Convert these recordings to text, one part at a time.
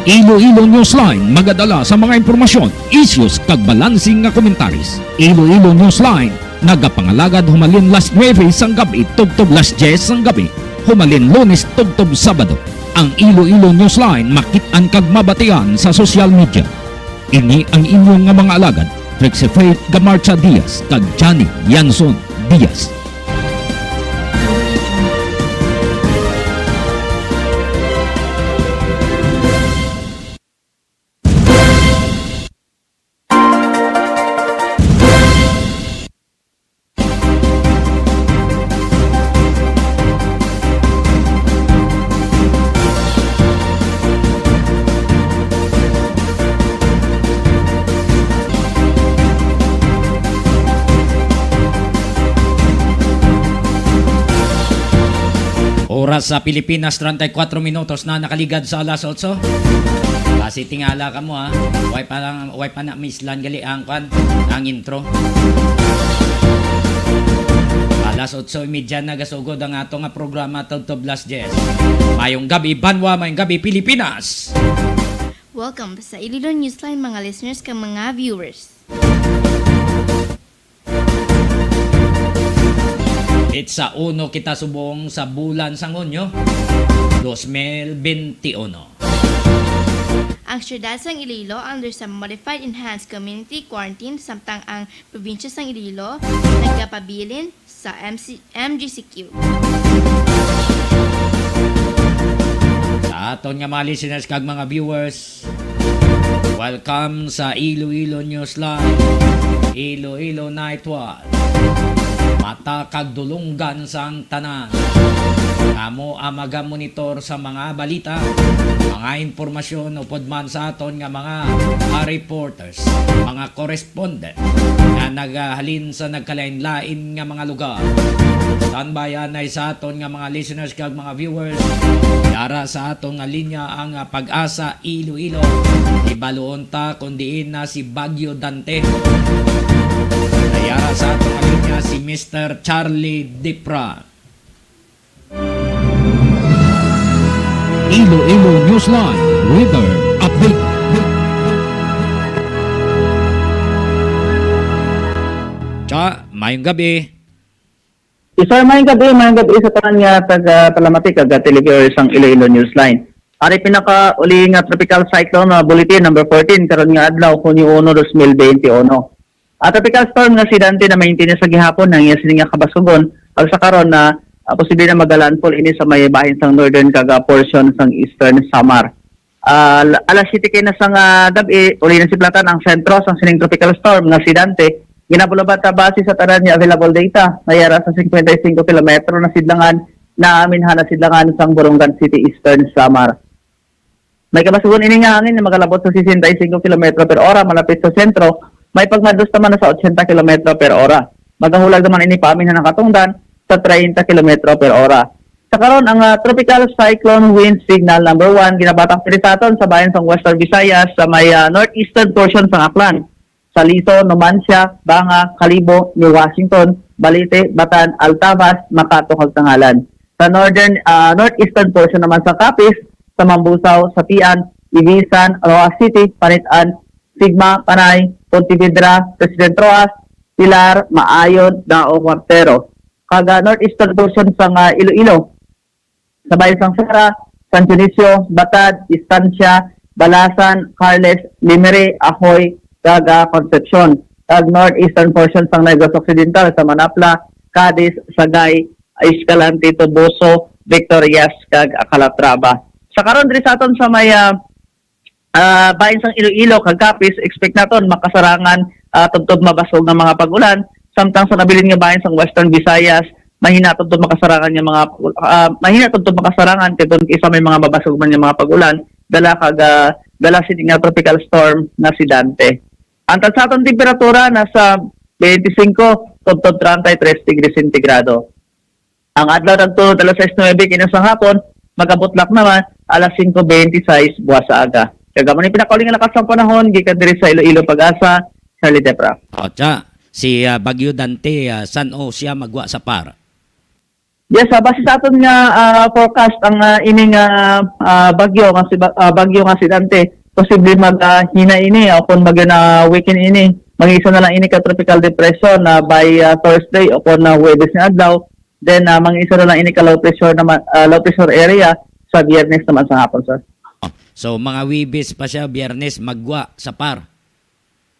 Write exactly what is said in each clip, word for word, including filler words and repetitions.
Iloilo Newsline magadala sa mga impormasyon, issues, kag balansing nga komentaris. Iloilo Newsline nagapangalagad humalin las nuebe sang gab-i tubtob las dyes sang gab-i, humalin Lunes tubtob Sabado. Ang Iloilo Newsline makit-an kag mabatian sa social media. Ini ang inyo nga mga alagad, Trixie Faith Gamarcha Diaz kag Johnny Yanson Diaz. Oras sa Pilipinas, treinta y cuatro minutos na nakaligad sa alas otso. Kasi tingala ka mo, ha. Way pa lang, way pa na mislan gali ang kwan, ang intro. Alas otso y media na gasugod ang ato nga programa tubtob las dyes. Mayong gabi, banwa, mayong gabi, Pilipinas. Welcome sa Iloilo Newsline, mga listeners kag mga viewers. It's sa uno kita subong sa bulan sang Hunyo, dos mil benti uno. Ang siyudad sang Iloilo under sa Modified Enhanced Community Quarantine, samtang ang probinsya sang Iloilo nagapabilin sa M C, M G C Q. Sa aton nga mga listeners kag mga viewers, welcome sa Iloilo Newsline, Iloilo Night Watch. Mata kag dulonggan sang tanan. Kamo ang magamonitor sa mga balita, mga impormasyon, upod man sa aton nga mga, ah, reporters, mga correspondent nga nagahalin sa nagkalain-lain nga mga lugar. Standby anay sa aton nga mga listeners kag mga viewers. Yara sa aton nga linya ang, ah, Pag-asa Iloilo. Ibaluon ta kon diin na si Bagyo Dante. Nayara sa aton nga linya si Mister Charlie Dipra. Iloilo Newsline Weather Update. Cha, mayong gabi. Yes, sir, mayong gabi, mayong gabi sa tanan nga taga-, talamati kag, ah, televiewers sang Iloilo Newsline. Ari pinakauli nga tropical cyclone, ah, bulletin number fourteen karon nga adlaw, Hunyo uno, dos mil benti uno. Ah, tropical storm nga si Dante na maintindihan sa gihapon ang iya sini nga kabasugon, ag sa karon na, ah, posible na magalandfall ini sa may bahin sang northern kag, ah, portion sang eastern Samar. Ah, la-, alas siyete kay na sang, ah, gab-i, uli na siplatan ang sentro sang sining tropical storm nga si Dante. Ginabulabat ta base sa tanan nga available data, nayara sa cincuenta y cinco kilometro na sidlangan, naaminhan na sidlangan sang Borongan City, Eastern Samar. May kabasugon ini nga hangin nga magalabot sa sesenta y cinco kilometro per ora malapit sa sentro, may pagmadlos naman na sa ochenta kilometro per ora. Magahulag naman ini paaminhan ang katungdan sa treinta kilometro per ora. Sa karon, ang, ah, Tropical Cyclone Wind Signal number one ginabatak diri sa aton sa bahin sang Western Visayas sa may, ah, northeastern portion sang Aklan. Sa Liso, Numancia, Banga, Kalibo, New Washington, Balite, Batan, Altavas, Makato, kag Tangalan. Sa northern, ah, northeastern portion naman sa Capiz, sa Mambusao, Sapian, Ibisan, Roxas City, Panitan, Sigma, Panay, Pontevedra, President Roxas, Pilar, Maayon, Dao, Cuartero. Kag, ah, northeastern portion sang, ah, Iloilo, sa bahin sang Sara, San Dionisio, Batad, Estancia, Balasan, Carles, Limere, Ahoy, kag, ah, Concepcion. Kag northeastern portion sang Negros Occidental, sa Manapla, Cadiz, Sagay, Escalante, Toboso, Victorias, kag Calatrava. Sa karon diri sa aton sa may, ah, ah, bahin sang Iloilo kag Capiz, expect naton makasarangan, ah, tubtob mabasog nga mga pag-ulan, samtang sa nabilin nga bahin sang Western Visayas, mahina tubtob makasarangan nga mga pag-, ah, mahina tubtob makasarangan kay kon isa may mga mabasog man nga mga pag-ulan, dala kag, ah, dala sini nga tropical storm nga si Dante. Ang tagsa aton temperatura nasa twenty-five tubtob treinta y tres degrees centigrado. Ang adlaw nagtulod alas sais nuebe kina sa hapon, magabutlak naman alas singko benti sais buwas sa aga. Kag amo ni pinakauli nga lakat sang panahon gikan diri sa Iloilo, Pag-asa, Charlie Depra. O, tsa, si, ah, Bagyo Dante, ah, san-o siya magwa sa par? Yes, ah, base sa aton nga, ah, forecast, ang, ah, ini nga, ah, bagyo nga si ba-, ah, bagyo nga si Dante, posible mag, ah, hina ini o kung bagyo na weaken ini, mag-isa na lang ini ka tropical depression na by, ah, Thursday o kung na Huwebes nga adlaw. Then, ah, mag-isa na lang ini ka low pressure naman, ah, low pressure area sa Biyernes naman sa hapon, sir. So, mga Wibis pa siya, Biyernes, magwa sa par.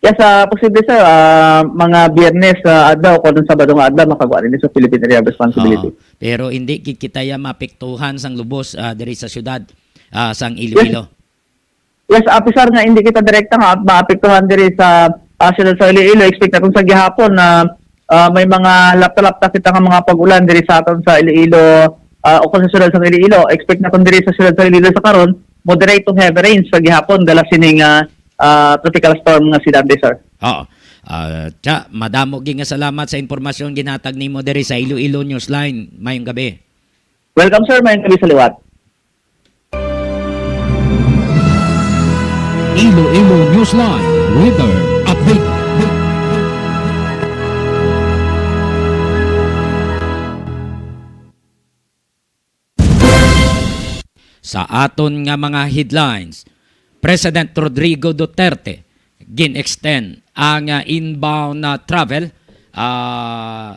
Yes, ah, posible, sir. Ah, mga Biyernes, ah, adlaw, kung Sabado nga adlaw, makagwa rin sa Philippine Area of Responsibility. Oo. Pero hindi gid kita ya maapektuhan sang lubos, ah, diri sa syudad, ah, sang Iloilo. Yes, apisar nga hindi kita direkta nga maapektuhan diri sa, ah, siyudad sa Iloilo. Expect naton sa gihapon na, ah, may mga lapta-lapta kita nga mga pag-ulan diri sa aton sa Iloilo, ah, o kung sa siyudad sa Iloilo. Expect naton diri sa siyudad sa Iloilo sa karon, moderate to heavy rains sa gihapon dala sining, ah, ah, tropical storm nga si Dante, sir. Oo. Ah, tsa, madamo gid nga salamat sa impormasyon ginhatag nimo diri sa Iloilo Newsline. Mayong gabi. Welcome, sir. Mayong gabi sa liwat. Iloilo Newsline Weather Update. Sa aton nga mga headlines, President Rodrigo Duterte gin-extend ang, ah, inbound na travel, ah,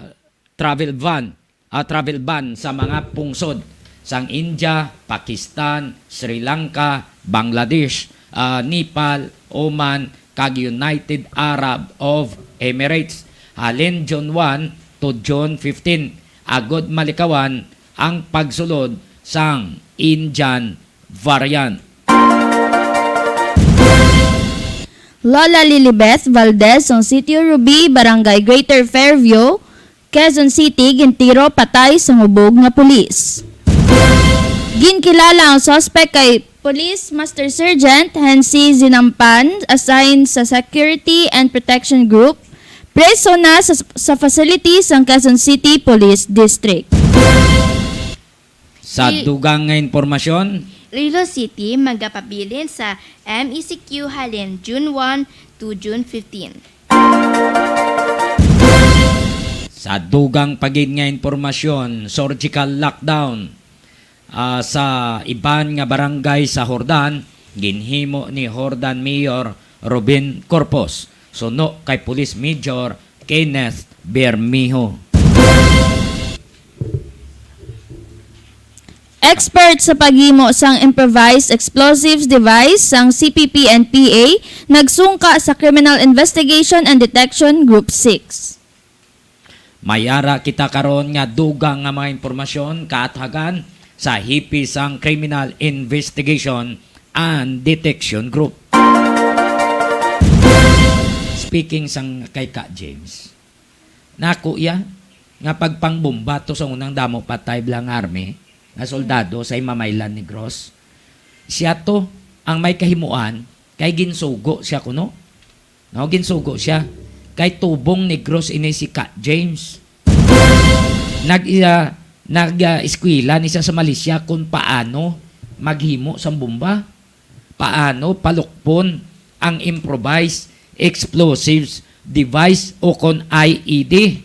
travel ban, ah, travel ban sa mga pungsod sang India, Pakistan, Sri Lanka, Bangladesh, ah, Nepal, Oman, kag United Arab of Emirates halin June one to June fifteen, agod malikawan ang pagsulod sang Indian variant. Lola Lilibeth Valdez sang Sitio Ruby, Barangay Greater Fairview, Quezon City, gintiro patay sang hubog nga pulis. Ginkilala ang suspect kay Police Master Sergeant Hensi Zinampan, assigned sa Security and Protection Group, preso na sa, sa facility sang Quezon City Police District. Sa dugang nga impormasyon, Iloilo City magapabilin sa M E C Q halin June one to June fifteen. Sa dugang pa gid nga impormasyon, surgical lockdown, ah, sa iban nga barangay sa Jordan ginhimo ni Jordan Mayor Robin Corpus suno kay Police Major Kenneth Bermejo. Expert sa paghimo sang improvised explosives device sang C P P and P A nagsungka sa Criminal Investigation and Detection Group six. May ara kita karon nga dugang nga mga impormasyon kaathagan sa Hepe sang Criminal Investigation and Detection Group. Speaking sang kay Ka James, nako iya nga pagpangbomba to sa unang damo patay bala nga army nga soldado sa Himamaylan, Negros. Siya to ang may kahimuan kay ginsugo siya kuno. No, ginsugo siya kay tubong Negros ini si Ka James. Nag iya nag ah, eskwela ni siya sa Malaysia kung paano maghimo sang bomba, paano palukpon ang improvised explosives device o kon I E D.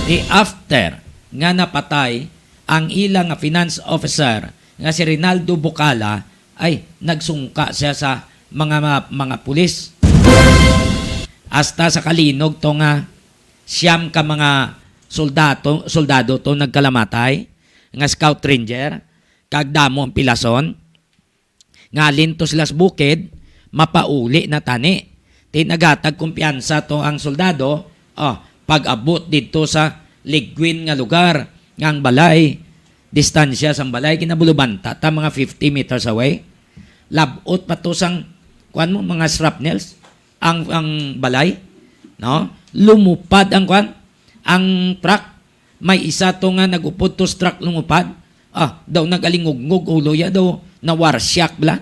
Di after nga napatay ang ila nga finance officer nga si Rinaldo Bucala, ay nagsungka siya sa mga mga, mga pulis. Hasta sa kalinog to nga siyam ka mga soldado, soldado to nagkalamatay nga scout ranger kag damo ang pilason. Ngalin to sila sa bukid, mapauli na tani. Ti naghatag kumpiyansa to ang soldado, oh, pag-abot didto sa ligwin nga lugar nga ang balay, distansya sang balay ginabulubanta ta mga fifty meters away. Labot pa to sang kuan mo mga shrapnels ang ang balay, no? Lumupad ang kuan, ang truck. May isa to nga nag-upod to sa truck lumupad. Ah, daw nagalingugngog ulo ya daw nawarsyak bala.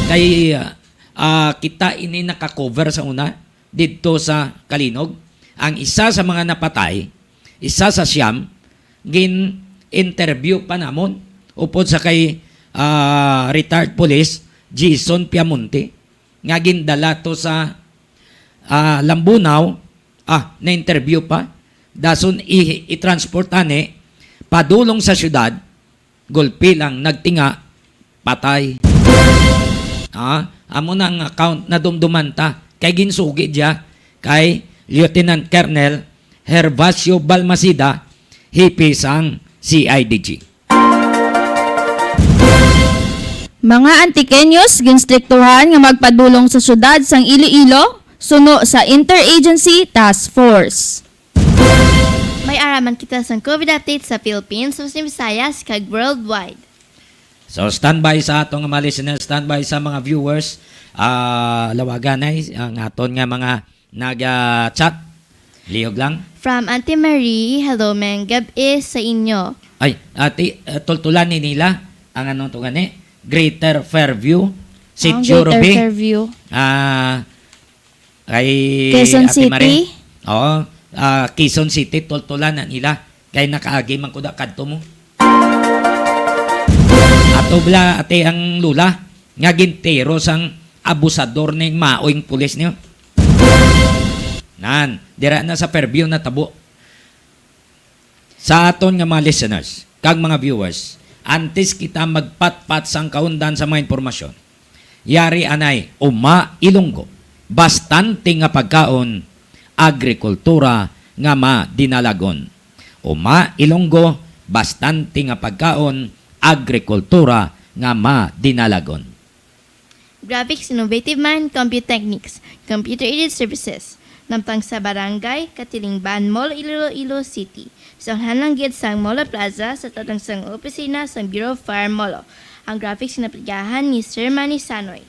Kay ah, kita ini naka-cover sa una didto sa Kalinog. Ang isa sa mga napatay, isa sa siyam, gin-interview pa namon upod sa kay ah, retired police Jason Piamonte nga gindala to sa ah, Lambunao Ah, na-interview pa. Dason i-, i-transport ani padulong sa syudad, gulpi lang, nagtinga, patay. Ah, amo na ang account na dumduman ta. Kay ginsugi diya kay Lieutenant Colonel Herbacio Balmaceda, hipi sang C I D G. Mga Antiqueños ginstriktuhan nga magpadulong sa syudad sang Iloilo suno sa Interagency Task Force. May ara man kita sang COVID update sa Philippines, sa Visayas, kag worldwide. So, standby sa ato nga mga listeners, standby sa mga viewers. Ah, lawagan ay ang aton nga mga nag-chat. Lihog lang. From Auntie Marie, hello, maayong gab-i sa inyo. Ay, ati, uh, tultulan ni nila ang anong to gani? Greater Fairview, Ang Sitio Greater Ruby. Fairview. Ah, kay Quezon Ate City. Marie. Oo, ah, Quezon City, tultulan na nila. Kay nakaagi man ko da kadto mo. Ato bala, ate, ang lula nga gintiro sang abusador ning maoy pulis niyo. Nan, dira na sa Fairview natabo. Sa aton nga mga listeners kag mga viewers, antes kita magpatpat sang kaundan sa mga impormasyon, yari anay, uma Ilonggo, bastante nga pagkaon, agrikultura nga madinalagon. Uma Ilonggo, bastante nga pagkaon, agrikultura nga madinalagon. Graphics Innovative Mind, Computechnics, Computer Aided Services, nampang sa Barangay Katilingban Mall, Iloilo City. Sa unahan lang gid sang Mall Plaza, sa tabang sang opisina sang Bureau of Fire Mall, ang graphics nga naplikahan ni Sir Manny Sanoy.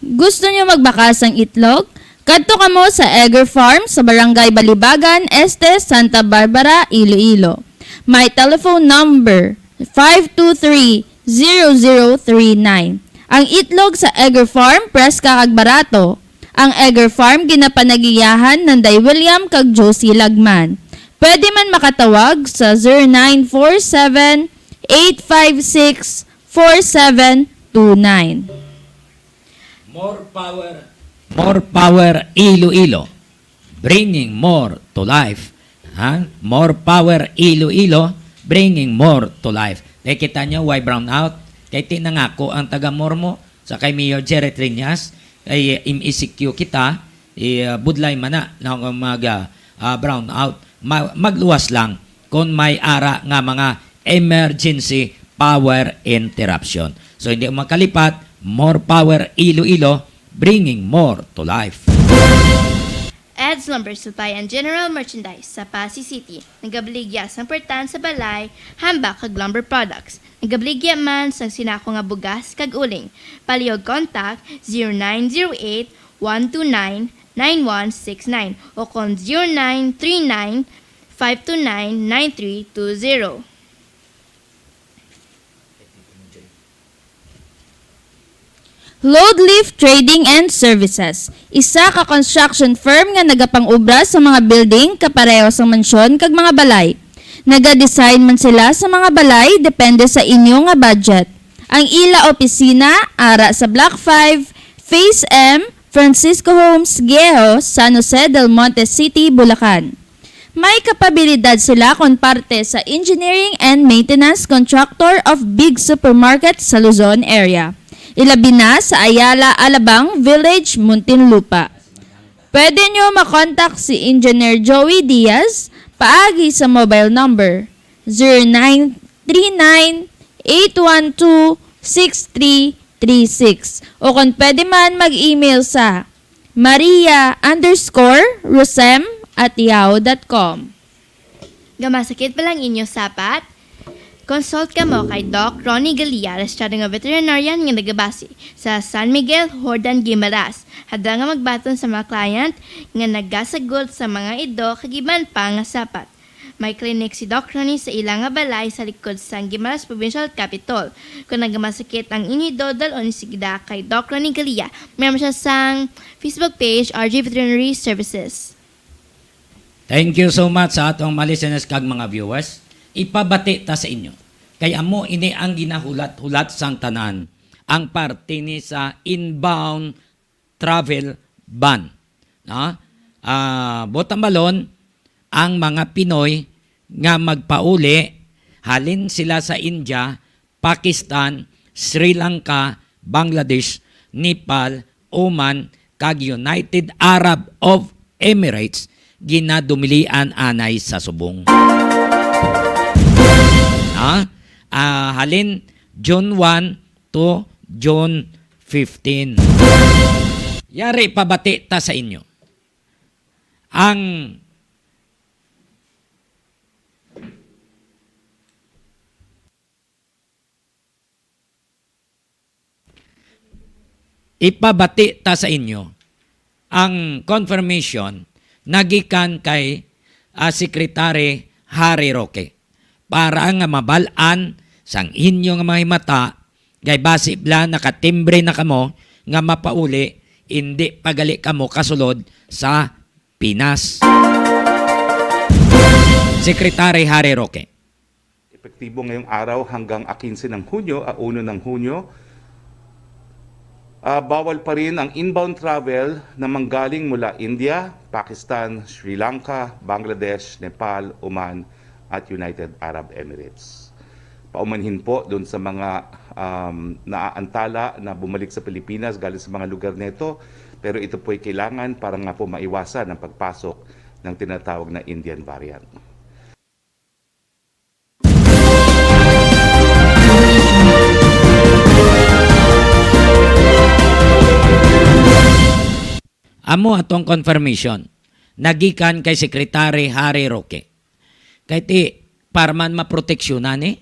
Gusto niyo magbakal sang itlog? Kadto kamo sa Egger Farm sa Barangay Balibagan Este, Santa Barbara, Iloilo. May telephone number, five two three, zero zero three nine. Ang itlog sa Egger Farm, preska kag barato. Ang Egger Farm ginapanagiyahan ni Day William kag Josie Lagman. Pwede man makatawag sa zero nine four seven, eight five six, four seven two nine. More power, more power Iloilo, bringing more to life. Ha? More power Iloilo, bringing more to life. Kay kita nyo, why brown out? Kay tinangako ang taga Mormo sa kay Mayor Jerry Triñas, kay M E C Q kita, i, ah, budlay man na, na kung mag, ah, ah, brown out. Ma-, magluwas lang kung may ara nga mga emergency power interruption. So, hindi mo makalipat, more power Iloilo, bringing more to life. Ed's Lumber Supply and General Merchandise sa Passi City. Nagabaligya sang pwertahan sa balay, hambak kag lumber products. Nagabaligya man sang sinako nga bugas kag uling. Palihog contact zero nine zero eight, one two nine, nine one six nine o kon zero nine three nine, five two nine, nine three two zero. Load Lift Trading and Services, isa ka construction firm nga nagapang-obra sa mga building kapareho sang mansyon kag mga balay. Nagadesign man sila sa mga balay depende sa inyo nga budget. Ang ila opisina ara sa Block five, Phase M, Francisco Homes, Viejo, San Jose del Monte City, Bulacan. May kapabilidad sila kon parte sa engineering and maintenance contractor of big supermarket sa Luzon area, ilabi na sa Ayala Alabang Village, Muntinlupa. Pwede nyo makontak si Engineer Joey Diaz paagi sa mobile number zero nine three nine, eight one two, six three three six, o kon pwede man mag-email sa maria underscore rosem at yahoo dot com. Gamasakit pa lang inyo sapat? Consult kamo kay Doc Ronnie Galia, rehistrado nga veterinarian nga nagabase sa San Miguel, Jordan, Guimaras. Handa nga magbaton sa mga client nga nagasagot sa mga ido kag iban pa nga sapat. May clinic si Doc Ronnie sa ila nga balay sa likod sang Guimaras Provincial Capitol. Kung nagamasakit ang inyo ido, dal-on sila kay Doc Ronnie Galia. May naman siya sang Facebook page, R J Veterinary Services. Thank you so much sa atong mga listeners kag mga viewers. Ipabati ta sa inyo. Kay amo ini ang ginahulat-hulat sang tanan, ang parte ni sa inbound travel ban. No? Ah, buot hambalon, ang mga Pinoy nga magpauli, halin sila sa India, Pakistan, Sri Lanka, Bangladesh, Nepal, Oman, kag United Arab of Emirates, ginadumilian anay sa subong. Ha? Ah, halin June one to June fifteen. Yari, pabati ta sa inyo. Ang ipabati ta sa inyo ang confirmation nagikan kay, ah, Secretary Harry Roque, para nga mabal-an sang inyo nga mga himata, kay basi bala nakatimbre na kamo nga mapauli, indi pa gali kamo kasulod sa Pinas. Secretary Harry Roque. Epektibo ngayong araw hanggang a quince ng Hunyo, a uno ng Hunyo, ah, bawal pa rin ang inbound travel na manggaling mula India, Pakistan, Sri Lanka, Bangladesh, Nepal, Oman, at United Arab Emirates. Paumanhin po dun sa mga, um, naaantala na bumalik sa Pilipinas galing sa mga lugar neto, pero ito po'y kailangan para nga po maiwasan ang pagpasok ng tinatawag na Indian variant. Amo atong confirmation nagikan kay Secretary Harry Roque. Kay ti, para man maproteksyonan ni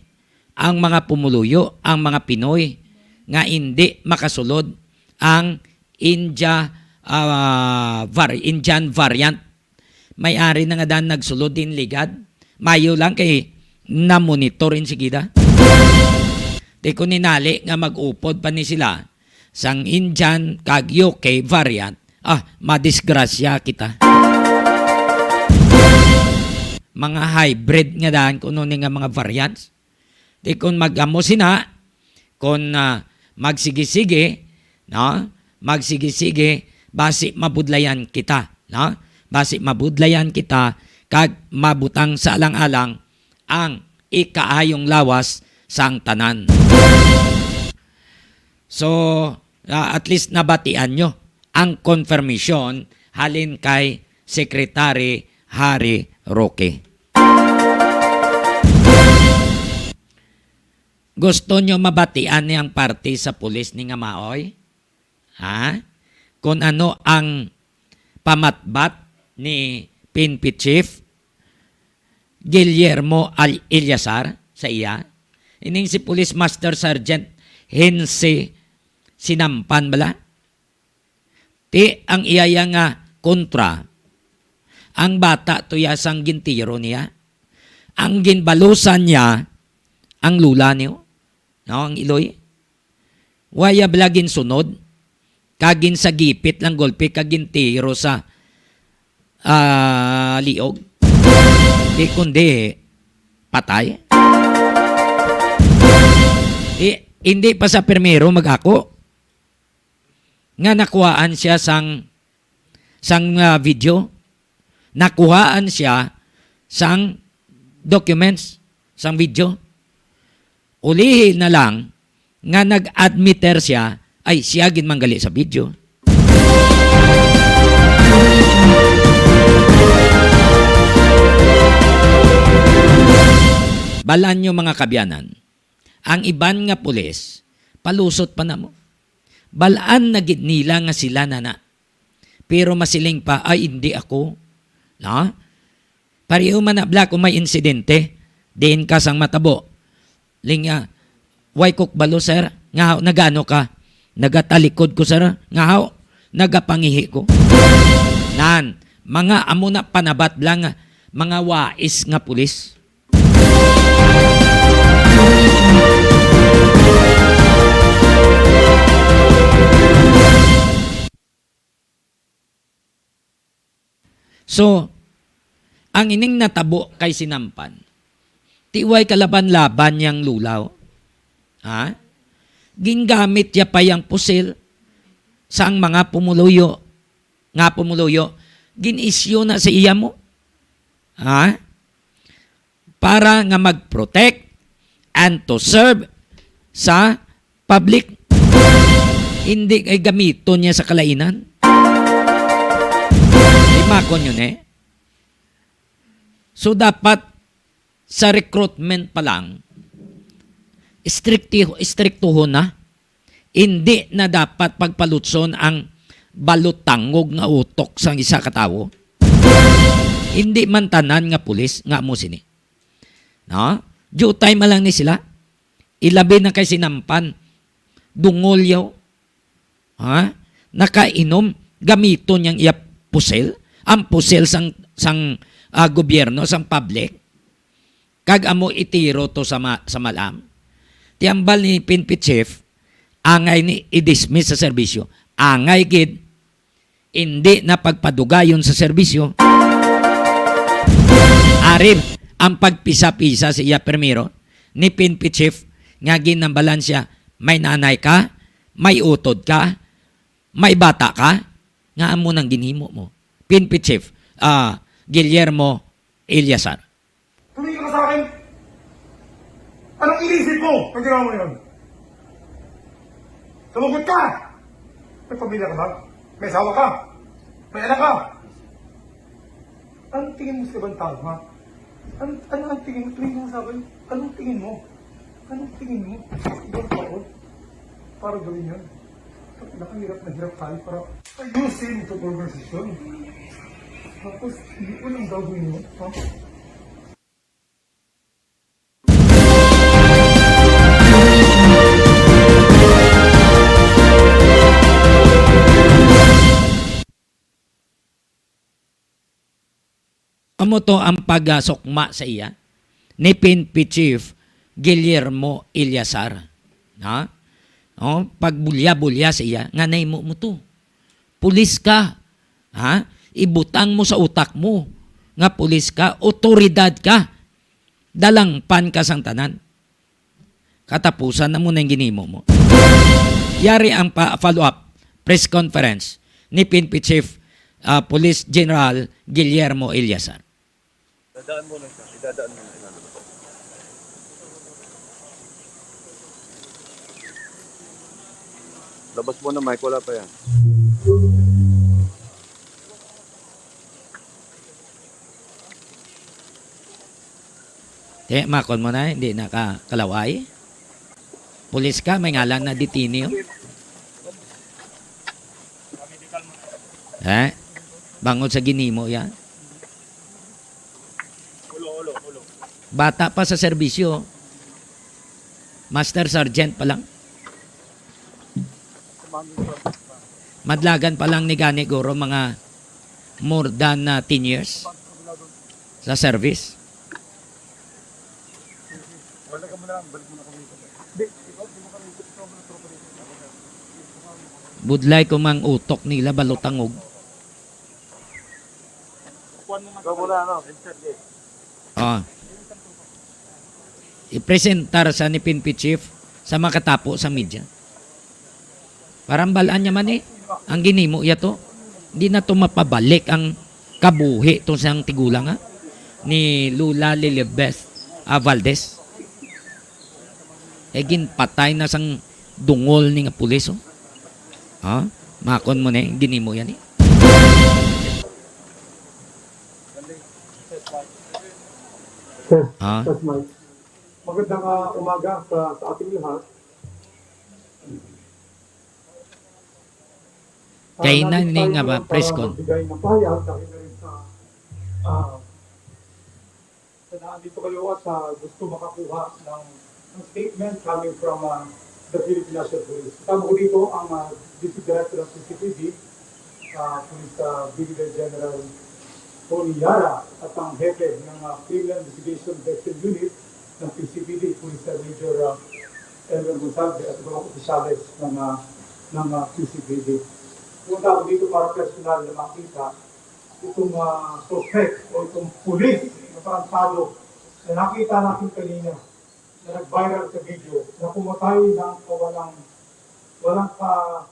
ang mga pumuluyo, ang mga Pinoy, nga indi makasulod ang India, ah, var-, Indian variant. May ari na nga dan nagsulod din ligad. Mayo lang kay namonitor in sigida. Di ko ninali nga mag-upod pa ni sila sang Indian kag U K variant. Ah, madisgrasya kita. Mga hybrid nga daan kuno ni nga mga variants. Di kun mag-amo sina, kun, ah, magsigi-sigi, no? Magsigi-sigi, basi mabudlayan kita, no? Basi mabudlayan kita, kag mabutang sa alang-alang ang ikaayong lawas sang tanan. So, ah, at least nabatian nyo ang confirmation halin kay Secretary Harry Roque. Gusto nyo mabatian ni ang parte sa pulis ni nga maoy? Ha? Kung ano ang pamatbat ni P N P Chief Guillermo Al-, Eleazar sa iya? Ining si Police Master Sergeant Hense Sinampan bala? Ti ang iyaya nga kontra, ang bata tuya sang gintiro niya. Ang ginbalusan niya, ang lula niyo, no, ang iloy. Waya bala ginsunod, kag ginsagipit lang gulpi, kag gintiro sa, ah, liog. Di kundi patay. Di, hindi pa sa primero mag-ako nga nakuhaan siya sang, sang, ah, video. Nakuhaan siya sang documents, sang video. Ulihi na lang nga nag-admiter siya, ay, siya gid manggali sa video. Balan nyo, mga kabyanan, ang iban nga pulis, palusot pa namo. Balaan na gid nila nga sila na na. Pero masiling pa, "Ay, hindi ako." Na? Pareho man na bala kung may insidente, diin ka sang matabo. Linga, "Way kok balo, sir." "Nga, nagano ka?" "Nagatalikod ko, sir." "Nga, nagapangihi ko." Nan, mga amo na panabat lang, mga wais nga pulis. So, ang ining natabo kay Sinampan, ti way kalaban-laban yang lulaw. Ha? Gingamit ya pa yang pusil sang mga pumuluyo, nga pumuluyo gin-issue na sa iya mo. Ha? Para nga mag-protect and to serve sa public. Hindi kay gamiton niya sa kalainan. Imakon yun eh. So dapat sa recruitment pa lang, stricti-, striktuhon na. Hindi na dapat pagpalutson ang balotangog nga utok sang isa ka tawo. Hindi man tanan nga pulis nga amo sini. No? Diutay man lang ni sila. Ilabi na kay sinampan. Dungol yaw. Ha? Nakainom. Gamiton niyang iya pusel. Ang pusel sang, sang, ah, gobyerno, sang public. Kag amo itiro to sa ma-, sa malam. Ti hambal ni P N P chief, angay ni i-dismiss sa serbisyo. Angay gid, hindi na pagpadugayon sa serbisyo. Ari ang pagpisa-pisa sa iya primero ni P N P chief nga ginhambalan siya, "May nanay ka, may utod ka, may bata ka, nga amo nang ginhimo mo." P N P chief, ah, Guillermo Eleazar. Tumingin ka sa akin. Anong inisip mo pag ginawa mo yun? Sumagot ka! May pamilya ka ba? May asawa ka? May anak ka? Anong tingin mo sa ibang tao, ha? An-, ano ang tingin mo? Tumingin ka sa akin. Anong tingin mo? Anong tingin mo? Ibang tao? Para gawin yun. Nakahirap na hirap tayo para ayusin itong organisasyon. Tapos, yun ang gagawin mo, ha? Amo to ang pagasukma sa iya ni P N P Chief Guillermo Eleazar. Ha? Oh, pagbulya-bulya sa iya nga nahimo mo to. Pulis ka. Ha? Ibutang mo sa utak mo nga pulis ka, otoridad ka. Dalangpan ka sang tanan. Katapusan na mo na yung ginimo mo. Yari ang pa-, follow-up press conference ni P N P Chief, ah, Police General Guillermo Eleazar. Dadaan mo lang siya. Idadaan mo lang. Idadaan mo. Labas mo na, Mike. Wala pa yan. Te, makon mo na, hindi na ka kalaway. Pulis ka, may ngalan na detine, oh. Eh? Bangod sa ginimo yan. Bata pa sa serbisyo. Master Sergeant pa lang. Madlagan pa lang ni gani, guro, mga more than, uh, ten years sa service. Budlay ko mang utok nila, balotangog. Ikaw muna, ano? Ah. Ipresentar sa ni P N P Chief sa makatapo sa media. Para balaan niya man eh, ang ginimo iya to. Hindi na to mapabalik ang kabuhi to sang tigulang, ha? Ni Lola Lilibeth, ah, Valdez. Eh, ginpatay na sang dungol ni nga pulis, oh. Ha? Makon mo na eh, ginimo yan eh. Sir, Ah? Sir Mike. Magandang, ah, umaga sa, sa ating lahat. Ah, Kay nandito nani tayo nga ba, ngayon press para con? magbigay ng pahayag, dahil na rin sa, ah, sa nandito kayo at, ah, gusto makakuha ng, ng statement coming from, ah, the Philippine National Police. Kasama ko dito ang, ah, District Director ng P C P D, ah, Police, ah, Brigadier General Tony Yara at ang hepe ng, ah, Criminal Investigation Section Unit ng P C P D, Police, ah, Major, ah, Elmer Gonzalez at iba pang opisyales ng, ah, ng, ah, P C P D. Pumunta ako dito para personal na makita itong, ah, suspect o itong pulis na tarantado na nakita natin kanina na nag-viral sa video na pumatay ng kawalang, walang ka-,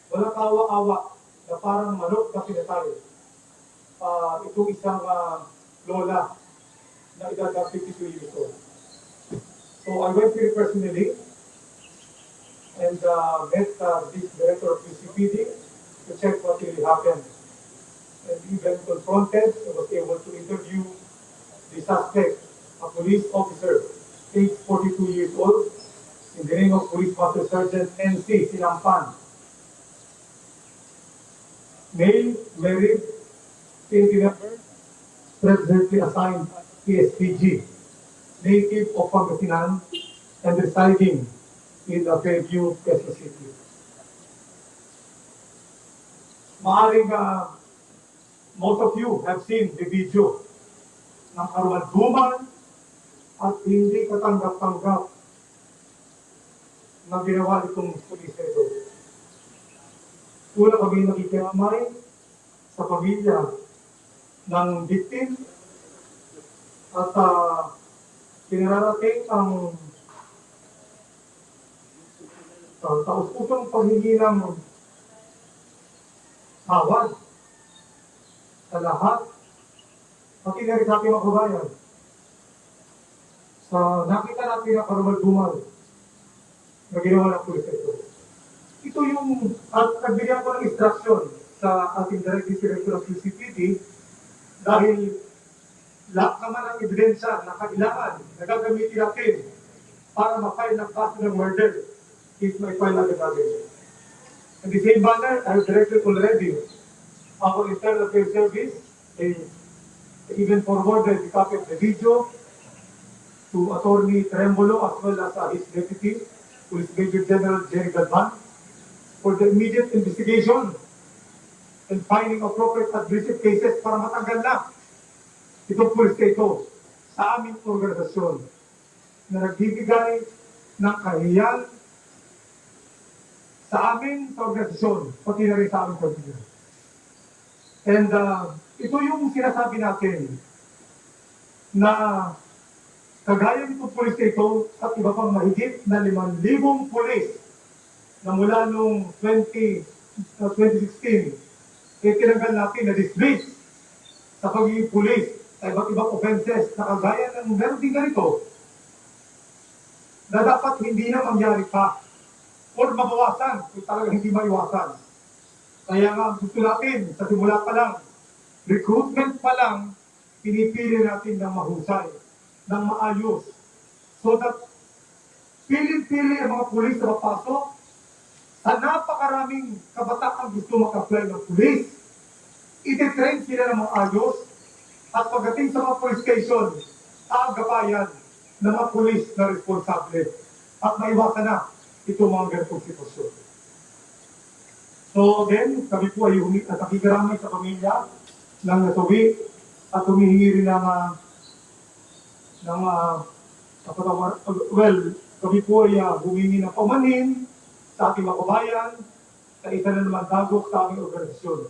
walang kaawa-awa na parang manok na pinatay. Ah, itong isang, ah, lola na edad na fifty-two years old. So I went there personally and, uh, met, uh, this director of Q C P D to check what really happened. And even confronted, I was able to interview the suspect, a police officer, age forty-two years old, in the name of Police Master Sergeant N C Sinampan. Male, married, P N P member, presently assigned at P S P G, native of Pangasinan and residing in, uh, Fairview, Quezon City. Maaring, uh, most of you have seen the video ng karumalduman at hindi katanggap-tanggap na ginawa nitong pulis na ito. Una kami nakikiramay sa pamilya ng victim at, ah, pinararating ang, ah, taus-pusong paghingi ng tawad sa lahat, pati na rin sa ating mga kababayan. Sa nakita natin na karumal-dumal na ginawa ng pulis ito. Ito yung, at nagbigay ako ng instruction sa ating Direct District Director of Q C P D dahil lahat naman ng ebidensya na kailangan na gagamitin natin para ma-file ng kaso ng murder is ma-file agad natin. In the same manner, I have directed already our internal affairs service, they even forwarded the copy of the video to Attorney Trembolo as well as, uh, his deputy, Police Major General Jerry Galvan, for the immediate investigation and finding appropriate administrative cases para matanggal na itong pulis na ito sa aming organisasyon na nagbibigay ng kahiyan sa amin, sa organisasyon, pati na rin sa aming pamilya. And, uh, ito yung sinasabi natin na kagaya nitong pulis na ito at iba pang mahigit na limang libong pulis na mula nung twenty, uh, twenty sixteen, eh, tinanggal natin, na-dismiss sa pagiging pulis sa iba't ibang offenses na kagaya ng meron din ganito na dapat hindi na mangyari pa or mabawasan kung talaga hindi maiwasan. Kaya nga, ang gusto natin, sa simula pa lang, recruitment pa lang, pinipili natin ng mahusay, ng maayos, so that piling-pili ang mga pulis na mapasok. Sa napakaraming kabataang gusto mag-apply ng pulis, ititrain sila ng maayos, at pagdating sa mga police station, aagabayan ng mga pulis na responsable at maiwasan na itong mga ganitong sitwasyon. So again, kami po ay humi-, at nakikiramay sa pamilya ng nasawi at humihingi rin ng, ah, ng, ah, kapatawar-, well, kami po ay, ah, humingi ng paumanhin sa ating mga kababayan sa isa na naman dagok sa aming organisasyon.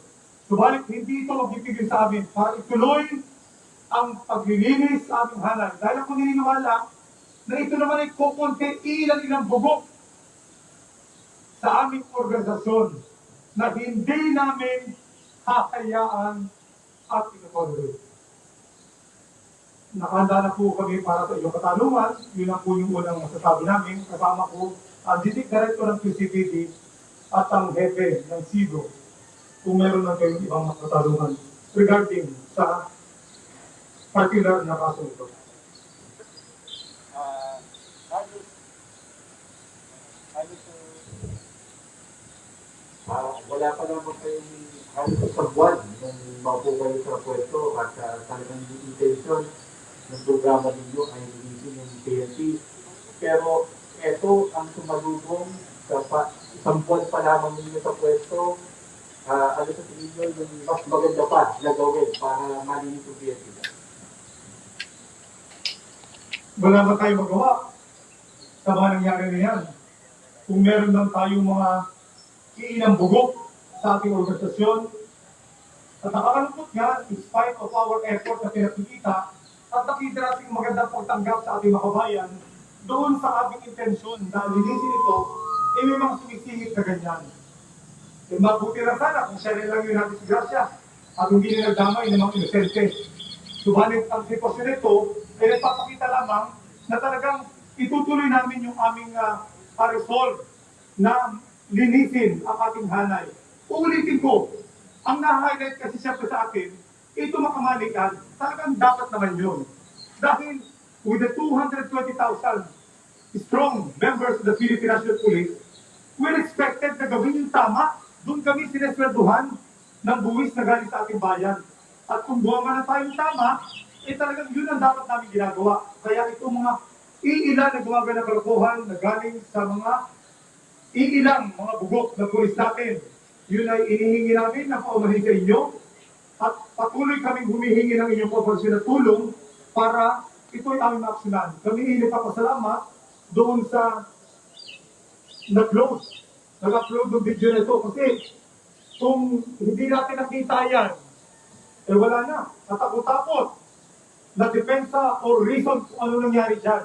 Subalit, hindi ito magpipigil sa amin para ituloy ang paglilinis sa aming hanay. Dahil ako naniniwala na ito naman ay kukunti ilang-ilang bugok sa aming organisasyon na hindi namin hahayaan at itotolerate. Nakahanda na po kami para sa inyong katanungan. Yun lang po yung unang masasabi namin. Kasama ko ang District Director ng Q C P D at ang hepe ng sido kung meron lang kayong ibang mga katanungan regarding sa particular na kaso ito. Ah, halos, halos, ah, wala pa naman kayong halos isang buwan nung maupo kayo sa pwesto at, ah, talagang yung intention ng programa ninyo ay linisin yung P N P. Pero eto ang sumalubong sa pa, isang buwan pa lamang ninyo sa pwesto, ah, ano sa tingin nyo yung mas maganda pa na gawin para malinis yung P N P? Wala na tayong magawa sa mga nangyari na yan. Kung meron lang tayong mga iinang bugok sa ating organisasyon, at nakakalungkot nga, in spite of our effort na pinakikita at nakita natin magandang pagtanggap sa ating mga kabayan doon sa ating intensyon na linisin ito, eh, may mga sumisingit na ganyan. Eh, mabuti na sana kung siya rin lang yung nadisgrasya. At hindi na nagdamay ng mga inosente. Subalit ang sitwasyon nito ay nagpapakita lamang na talagang itutuloy namin yung aming, ah, ah, resolve na linisin ang ating hanay. Uulitin ko, ang na-highlight kasi siyempre sa akin, ito, mga kamalikan, talagang dapat naman yun. Dahil with the two hundred twenty thousand strong members of the Philippine National Police, we're expected na gawin yung tama. Doon kami sinesweldohan ng buwis na galing sa ating bayan. At kung gawa man tayo tama, eh, talagang yun ang dapat namin ginagawa. Kaya itong mga iilan na gumagana kalokohan na galing sa mga iilang mga bugok na pulis natin, yun ay inihingi namin na paumahin sa inyo. At patuloy kaming humihingi ng inyong kooperasyon at tulong para ito'y aming maaksyonan. Kami ay nagpapasalamat doon sa nag-load, nag-upload ng video na ito kasi kung hindi natin nakita yan, eh, wala na. Katakot-takot na depensa o reason kung ano nangyari dyan.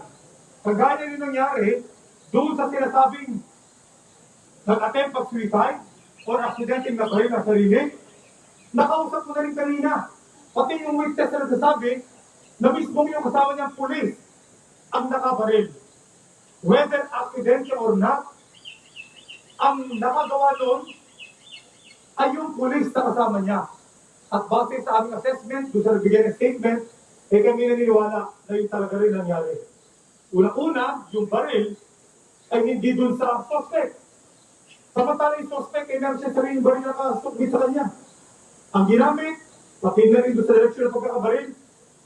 Kagaya yung nangyari doon sa sinasabing nag-attempt pag-suicide or aksidenteng nabaril ang sarili. Nakausap ko na rin kanina. Pati yung witness na nagsasabi na mismo yung kasama niyang pulis ang nakabaril. Whether aksidente or not, ang nakagawa nun ay yung pulis na kasama niya. At base sa aming assessment, doon sa nagbigay ng statement, eh kami naniniwala na yung talaga rin nangyari. Una-una, yung baril ay hindi dun sa suspect. Samantala yung suspect ay meron siya sariling baril na nakasukbit sa kanya. Ang ginamit, pati na rin doon sa direksyon ng pagkakabaril,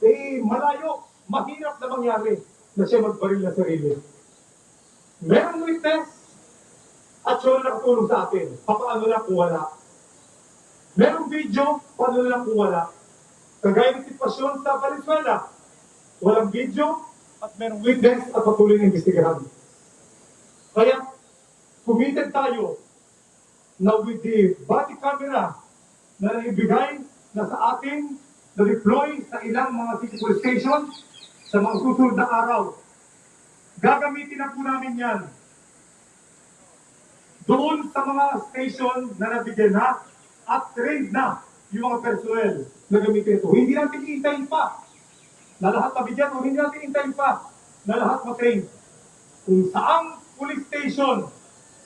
eh malayo, mahirap na mangyari na siya magbaril na sarili. Merong witness at siya na nakatulong sa atin. Papaano na kung wala? Merong video, paano na kung wala? Kagaya ng sitwasyon sa Valenzuela, walang video at merong witness at patuloy na imbestigahan. Kaya committed tayo na with the body camera na naibigay na sa atin, na-deploy sa ilang mga city police station sa mga susunod na araw. Gagamitin na po namin yan doon sa mga station na nabigyan na at trained na yung mga personnel na gamitin ito. Hindi natin hintayin pa na lahat mabigyan o hindi natin hintayin pa na lahat ma-train. Kung saang police station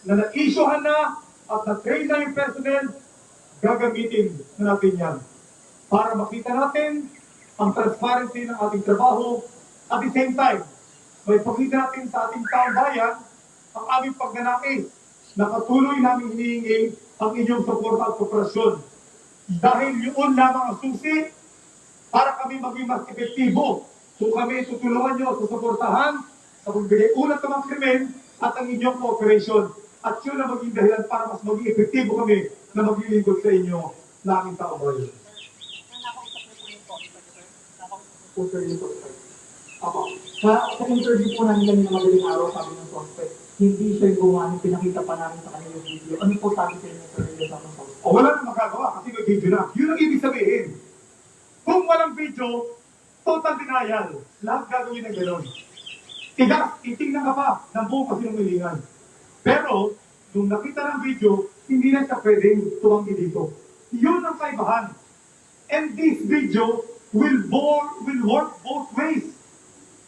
na na-issuehan na at na-train na yung personnel, gagamitin na natin yan para makita natin ang transparency ng ating trabaho. At the same time, may pakita natin sa ating taong bayan ang aming pagnanais na patuloy namin hinihingi ang inyong suporta at kooperasyon. Dahil yun lamang ang susi para kami maging mas epektibo kung kami tutulungan nyo sa suportahan sa pagbigay ulat ng mga krimen at ang inyong cooperation. At yun ang maging dahilan para mas maging epektibo kami na maglilingkod sa inyo na aming taong bayan. Nakausap niyo po yung suspect, sir? Nakausap niyo po yung suspect? Apo. Sa, sa interview po namin kanina madaling araw, sabi ng suspect, hindi siya yung gumawa, pinakita pa namin sa kanya yung video. Ano po sabi sa inyo, sir, yung sa suspect? O, wala nang magagawa kasi may video na. Yun ang ibig sabihin. Kung walang video, total denial. Lahat gagawin ng gano'n. Tigas, titingnan ka pa ng buong kasinungalingan. Pero, nung nakita ng video, hindi na siya pwedeng tumanggi dito. Yun ang kaibahan. And this video will, bo- will work both ways.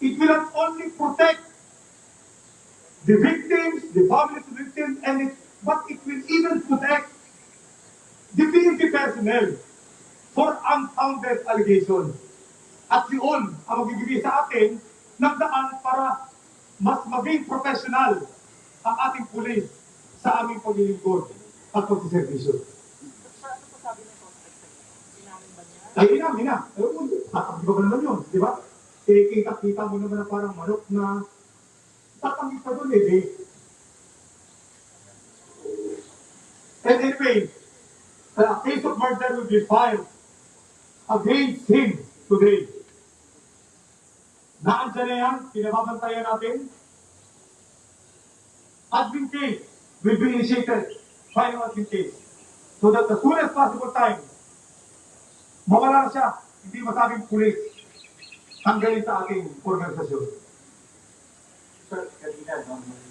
It will not only protect the victims, the families of victims, and it, but it will even protect the P N P personnel for unfounded allegation. At yun ang magbibigay sa atin ng daan para mas maging professional ang ating pulis sa aming paglilingkod at pagsiservisyo. Sir, ano po sabi ng suspect sa inyo? Inamin ba niya? Ay, inamin na. Eh, kung, ah, di ba naman yun, di ba? Eh, kita-kita mo naman na parang manok na tatanggi pa dun eh, di. And anyway, a case of murder will be filed against him today. Naandyan na yan, pinababantayan natin. Admin case will be initiated, file admin case. So that as soon as possible time, mawala na siya, hindi masabing pulis, tanggalin sa ating organisasyon. Sir, kanina, no, nung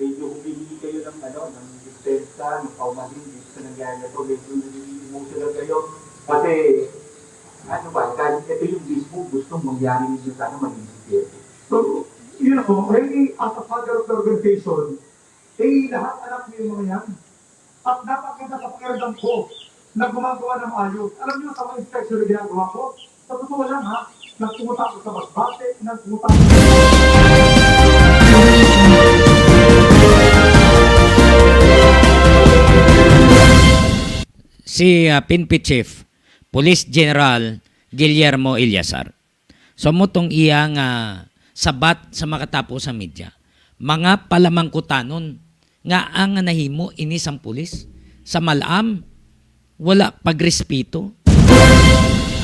medyo humihingi kayo ng, ano, ng dispensa, ng paumahin dito sa nangyari na to, medyo nagiging emotional kayo. Kasi, ano ba, dahil ito yung mismo gusto mangyari ninyo sana maging C P F. So, you know, really, as a father of the organization, eh, lahat anak niyo yung mga yan. At napakaganda sa pakiramdam ko na gumagawa ng maayos. Alam niyo, sa mga inspection na ginagawa ko, sa totoo lang ha, nagpunta ako sa Masbate, nagpunta ako. Si, ah, P N P Chief, Police General Guillermo Eleazar. So, amo tong iya nga sabat sa makatapo sa media. Mga palamangkutanon nga ang nahimo ini sang pulis sa mal-am, wala pagrespeto.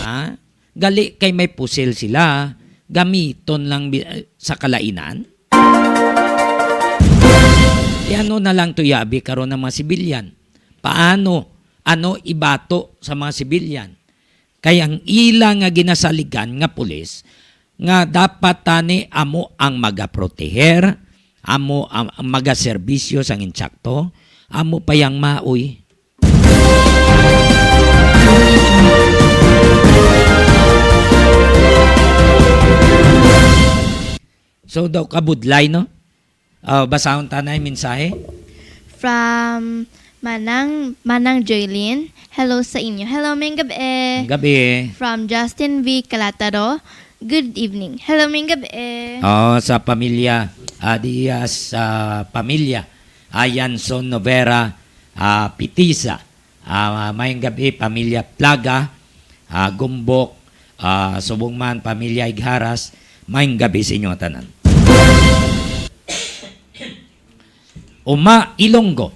Ha? Gali kay may pusil sila, gamiton lang bi-, sa kalainan. Di ano na lang to yabi karon ang mga sibilyan? Paano? Ano ibato sa mga sibilyan? Kay ang ila nga ginasaligan nga pulis nga dapat tani amo ang magaproteher, amo ang, ang magaserbisyo sang insakto, amo pa yang maoy. So daw kabudlay, no? Ah, basahon ta na yung mensahe. From Manang, Manang Joylene. Hello sa inyo. Hello, maayong gabi. Ang gabi. From Justin V Calataro. Good evening. Hello, maayong gabi. Oh, sa pamilya, ah, di, ah, sa pamilya, Ayanson Novera, ah, Pitisa. Ah, maayong gabi, pamilya Plaga, ah, Gumbok, ah, subong man, pamilya Igharas, maayong gabi sa inyo tanan. Uma, Ilonggo,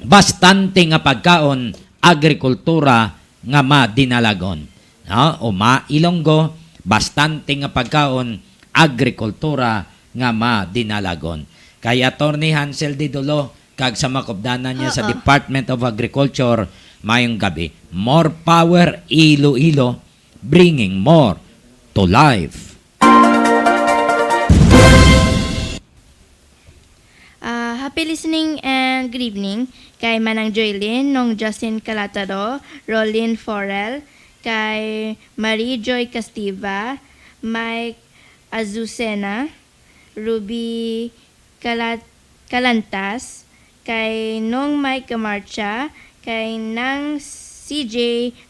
bastante nga pagkaon, agrikultura nga madinalagon. No? Uma, Ilonggo, bastante nga pagkaon, agrikultura nga madinalagon. Kay Attorney Hansel Didulo, kag sa makupdanan niya sa Oo. Department of Agriculture, maayong gabi. More power, Iloilo, bringing more to life. Ah, happy listening and good evening kay Manang Joylene, Nong Justin Calataro, Rolin Forel, kay Marie Joy Castiva, Mike Azucena, Ruby Calat-, Calantas, kay Nong Mike Gamarcha, kay Nang C J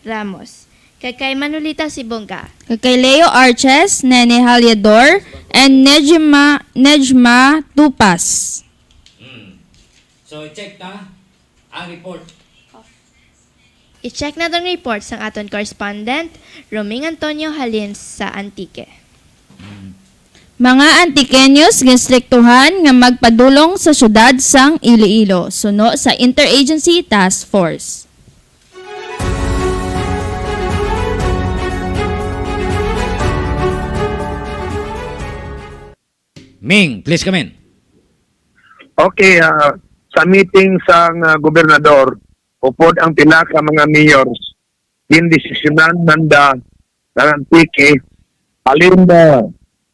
Ramos, kay, kay Manolita Sibonga. Kay, kay Leo Arches, Nene Haliador, and Nejma, Nejma Tupas. Hmm. So, i-check ta ang report. I-check na ang report sang aton correspondent, Roming Antonio, halin sa Antique. Mga Antiqueños ginstriktuhan nga magpadulong sa siyudad sang Iloilo suno sa Interagency Task Force. Ming, please come in. Okay, ah, sa meeting sang, ah, gobernador, upod ang pila ka mga mayors, gindesisyonan nanda nga ang Antique, halin na,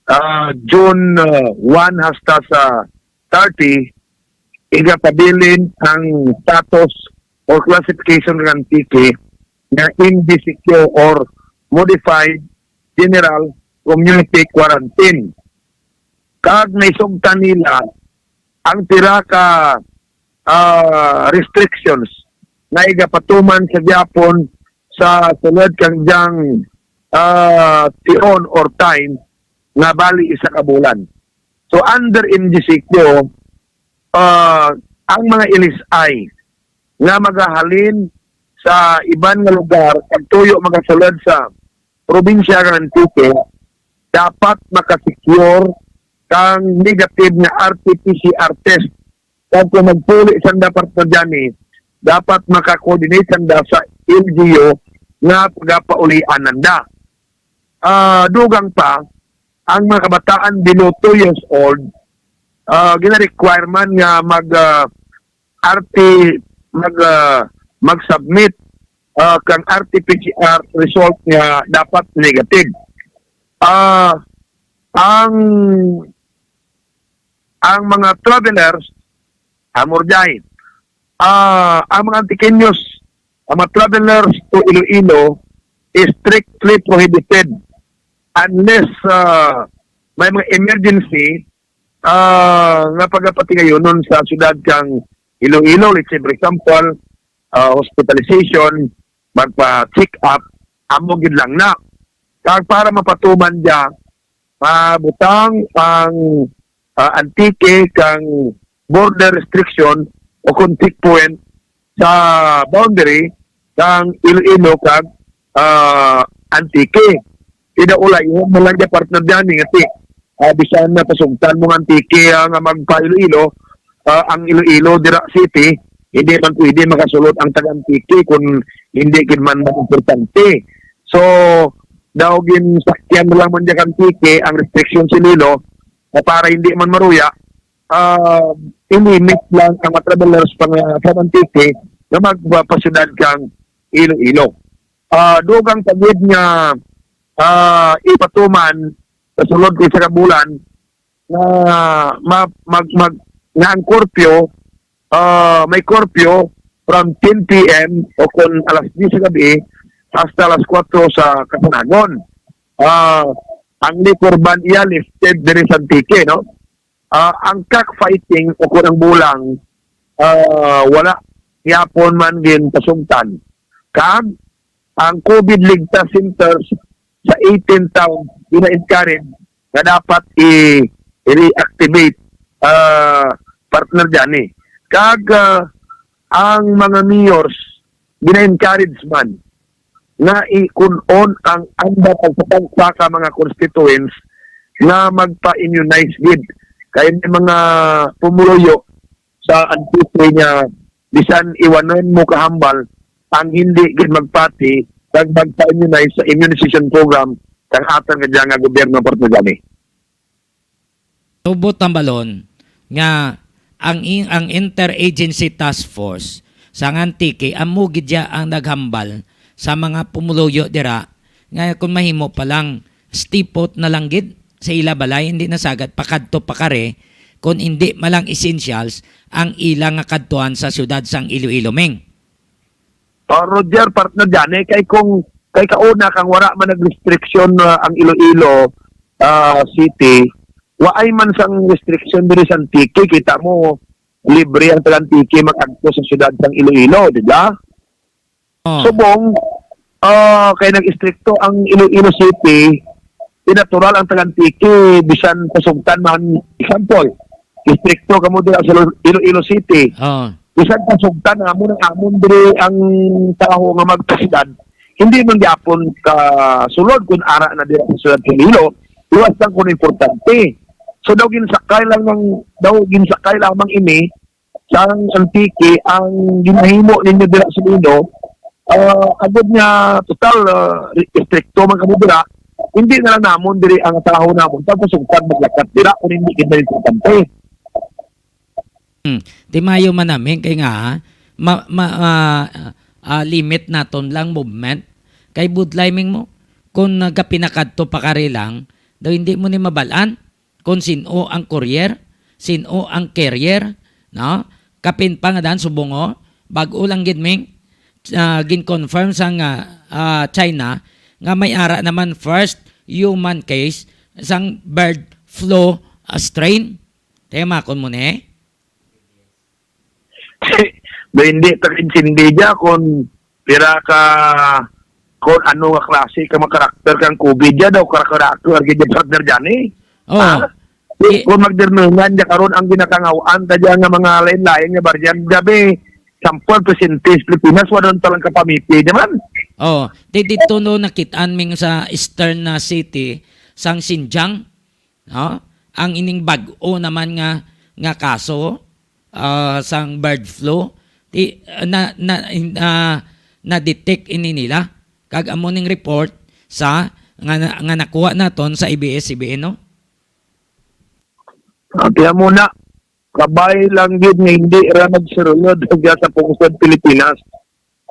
ah, June, ah, one hasta sa thirty, igapabilin ang status or classification ng Antique nga M G C Q or Modified General Community Quarantine. Kag naisugtan nila ang pira ka, ah, restrictions nga igapatuman sa gyapon sa sulod kang dyang, ah, tion or time nga bali isa ka bulan. So, under M G C Q, ah, ang mga L S I nga magahalin sa iban nga lugar kag tuyo magasulod sa probinsya nga Antique, dapat makasecure kang negative nga R T P C R test. Kag kung magpuli sanda partner dyan, eh, dapat maka-coordinate sanda sa L G U nga pagapaulian nanda. Ah, dugang pa, ang mga kabataan below two years old, ah, gina-requirement nga mag, ah, R T, mag, ah, mag-submit, ah, kang R T P C R result nga dapat negative. Ah, ang, ang mga travelers, amor dyan, ah, ang mga Antiqueños, Ang mga travelers to Iloilo is strictly prohibited unless, ah, may mga emergency, ah, nga pagapatingayonon sa siyudad kang Iloilo. Let's say, for example, ah, hospitalization, magpa-check up, amo gid lang na. Kag para mapatuman niya, mabutang ang, ah, Antique kang border restriction o kung checkpoint sa boundary kang Iloilo kag, ah, Antique. Ida ulay, mo lang niya, partner, dyan, nga si, ah, bisan na pasugtan mo nga Antique, ah, nga magpa-Iloilo, ah, ang Iloilo dira city, hindi man pwede makasulod ang taga Antique kung hindi gid man importante. So, daw ginsakyan na lang man dyan Antique ang restriction sa Iloilo, na para hindi man maruya, ah, i-limit lang ang mga travelers pa nga from Antique na magpasyudad kang Iloilo. Ah, dugang pa gid nga, ah, ipatuman sa sulod ko sa kabulan na ma-, mag-, mag-, nga ang curfew, ah, may curfew from ten P M o kung alas diyes sa gabi hasta alas kuwatro sa kasanagon. Ah, ang liquor ban iya lifted diri sa Antique, no? Ah, ang cockfighting o kung ang bulang, ah, wala gyapon man ginpasugtan. Kag ang COVID ligtas centers sa eighteen towns gina-encourage nga dapat i-, i-reactivate, ah, partner Johnny. Kag, ah, ang mga mayors gina-encourage man nga ikun-on ang anda pagpatagsa ka mga constituents nga magpa-immunize gid. Kay may mga pumuluyo sa Antique nga bisan iwanon mo kahambal ang hindi gid magpati kag magpa-immunize sa immunization program sang aton nga dyan nga gobyerno, partner Johnny. Tubot tambalon nga ang in-, ang Interagency Task Force sa Antique amo gid ya ang naghambal sa mga pumuluyo dira nga kung mahimo pa lang stay put na lang gid sa ila balay, hindi na sagad pakadto pakari kung hindi malang essentials ang ila nga kadtuan sa siyudad sang Iloilo, Ming. Ah, Roger, partner Johnny, kay kung kay kauna kang wala man nag-restriction, ah, ang Iloilo, ah, City, waay man sang restriction diri sa Antique. Kita mo, libre ang taga Antique mag-agto sa siyudad sang Iloilo, di ba? Oh. Subong, ah, kay nag-istrikto ang Iloilo City, di natural ang taga Antique, bisan pasugtan man, example, istrikto kamo dira sa Ilo-, Iloilo City. Oh. Bisan pasugtan namon ang amon diri ang tawo nga magpasidad, hindi man gyapon ka sulod kun ara na dira sa siyudad sa Iloilo. Luwas lang kun importante. So daw ginsakay lang ng, daw ginsakay lamang ini sang Antique ang ginahimo ninyo dira sa Iloilo. Ah, agod nga total, ah, istrikto man kamo dira, hindi na lang namon diri ang tawo namon pagpasugtan maglakat dira kung hindi gid na importante. Hmm. Timayo man namin kay nga ma, ma, ah, ah, limit naton lang movement kay budlay ming mo kung nagapinakadto pa kari lang daw hindi mo ni mabalaan kung sin-o ang courier, sin-o ang carrier, no? Kapin pa nga dan subong, oh, bag-o lang gid ming, ah, gin-confirm sang, ah, ah, China nga may ara naman first human case sang bird flu, ah, strain. Tema kon mo ni. Do hindi ta kaintindi dya kung pira ka, kung ano nga klase ka mga karakter kang COVID dya daw, karakter gid dya, partner Johnny. Oh. Ha? Di- Kung magdirnungan dya karon ang ginakangaw-an ta dya nga mga lain-lain nga variant, gabi, sample, presente sa Pilipinas, wala talang kapamiti naman. Oh, di dito no nakitaan ming sa eastern na city sang Xinjiang, no? Ang ining bag-o naman nga nga kaso, ah, sang bird flu, di, na na, na na-detect ini nila kag amo ning report sa nga, nga nakuha naton sa A B S C B N, no? Ati mo na, kabay lang gid nga hindi ra nagsulod dya sa pungsod Pilipinas.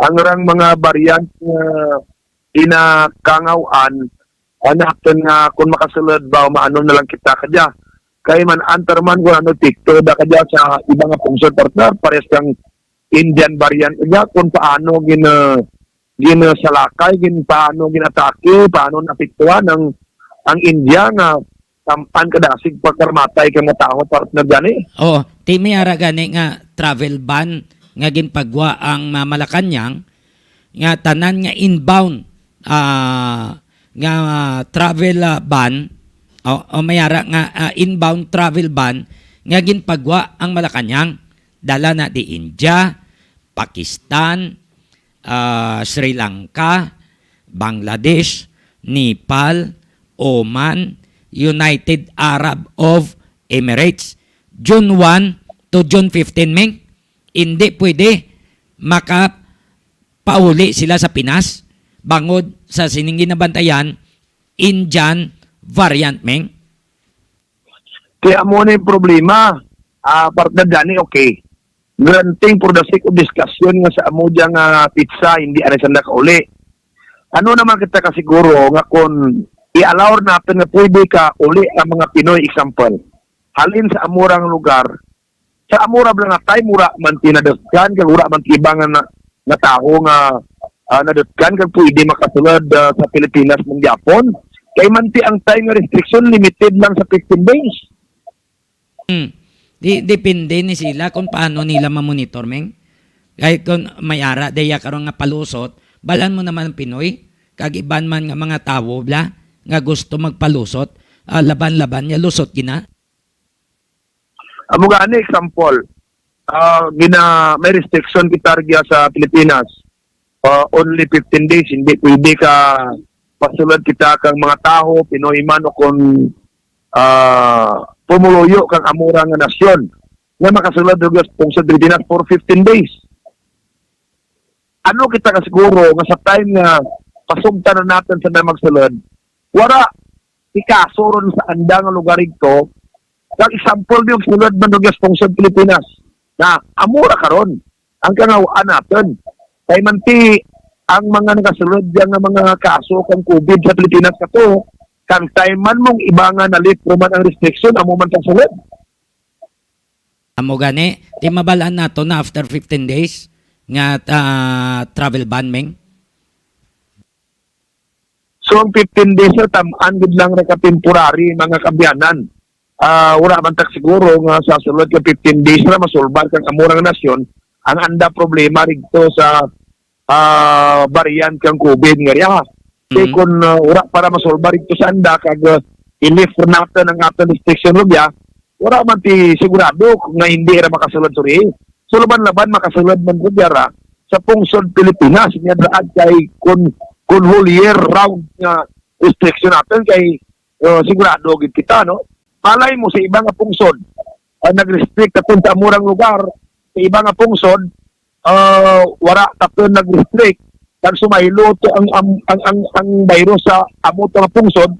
Ang rang mga variant nga ginakangaw-an, ang naton nga kung makasulod ba, maano na lang kita kadya. Kay man antar man kung ano tikto da kadya sa iba nga pungsod, partner, pares kang Indian variant niya, kung paano gina-, ginasalakay, gin-, paano ginatake, paano naapektuhan ang, ang India nga sampan kadasig pagkaramatay kang mga tawo, partner, gani. Oo, ti may ara gani nga travel ban nga ginpagwa ang, ah, Malacañang, nga tanan nga inbound, ah, nga, ah, travel, ah, ban, o, o may ara nga, ah, inbound travel ban nga ginpagwa ang Malacañang. Dala na di India, Pakistan, ah, Sri Lanka, Bangladesh, Nepal, Oman, United Arab of Emirates, June one to June fifteen, Ming. Hindi pwede makapauli sila sa Pinas bangod sa sining ginabantayan Indian variant, Ming. Kaya mo na yung problema, ah, partner Danny, okay. Granting for the sake of discussion nga sa amo dyan nga pizza, hindi anay sa nakauli. Ano naman kita kasiguro nga kung i-allow natin nga pwede ka uli ang mga Pinoy, example, halin sa amurang lugar, sa amura lang nga time, wala man tinadaskan, kag wala man iba nga na, nga tawo nga, ah, nadutkan kag pwede makasulod, ah, sa Pilipinas man gyapon. Kay man ti ang time nga restriction limited lang sa fifteen days. Hmm. Di, depende ni sila kung paano nila mamonitor, Meng. Kay kung may ara diya karon nga palusot, balan mo naman ang Pinoy, kag iban man nga mga tawo bla nga gusto magpalusot, ah, laban-laban niya lusot gina. Amo gani, example, ah, gina-, may restriction kita rugya sa Pilipinas. Ah, only fifteen days, hindi pwede ka pasulod kita kang mga tawo, Pinoy man o kung, ah, pumuluyo kang amura nga nasyon, nga makasulod rugya sa pungsod Pilipinas for fifteen days. Ano kita kasiguro nga sa time nga pasugtan na natin sa na magsulod, wala ikaso ron sa andang lugar ito, kag example, di sulod man rugya sa pungsod Pilipinas, na amo ra karon ang kangawaan naton. Kay man ti ang mga nagasulod diyan nga mga kaso kang COVID sa Pilipinas kato, kang time man mong iba nga na-lift man ang restriction, amo man sa sulod. Amo gani, ti mabalaan nato na after fifteen days nga, ah, travel ban, Meng? So, ang fifteen days na tam-an gid lang ra ka temporary, mga kaabyanan. Ah, wala man tak siguro nga sa sulod ka fifteen days na masulbar kang amo nga nasyon ang anda problema rito sa, ah, variant kang COVID nga riya. Kay Mm. kung, ah, wala para masulbar rito sa anda kag, ah, i-lift natin ang aton restriction rugya, wala man ti sigurado nga hindi ra makasulod suri. So, laban-laban makasulod man rugya ra sa pungsod Pilipinas. Niya daan kay kun, kun whole year round nga restriction natin kay, uh, sigurado gid kita, no? Malay mo sa iba nga pungsod, ah, nag-restrict aton sa amurang lugar, sa iba nga pungsod, ah, wala tapon nag-restrict, kag sumaylo to ang, ang, ang, ang, ang virus sa amo to nga pungsod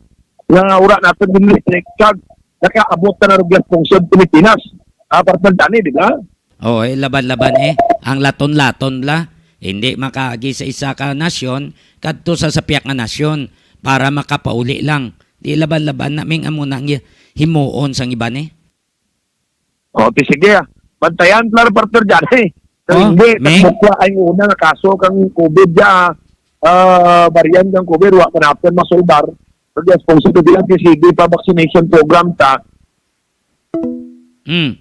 nga wala naton gin-restrict, kag nakaabot na na rugya sa pungsod Pilipinas. Ah, partner Danny, di ba? Oo, eh, laban-laban, eh. Ang laton-laton la, hindi makaagi sa isa ka nasyon kadto sa, sa piyak nga nasyon para makapauli lang. Di laban-laban na, Ming, amo na ang himuon sang iban, eh. O, ti sige, ah. Bantayan, klaro, partner, dyan, eh. Kung Oh, hindi, Ming? Tagmukha ay una nga kaso kang COVID dya, ah, variant kang COVID, wa pa natin masulbar. Kaya sponsor ko bilang T C B pa vaccination program ta. Hmm.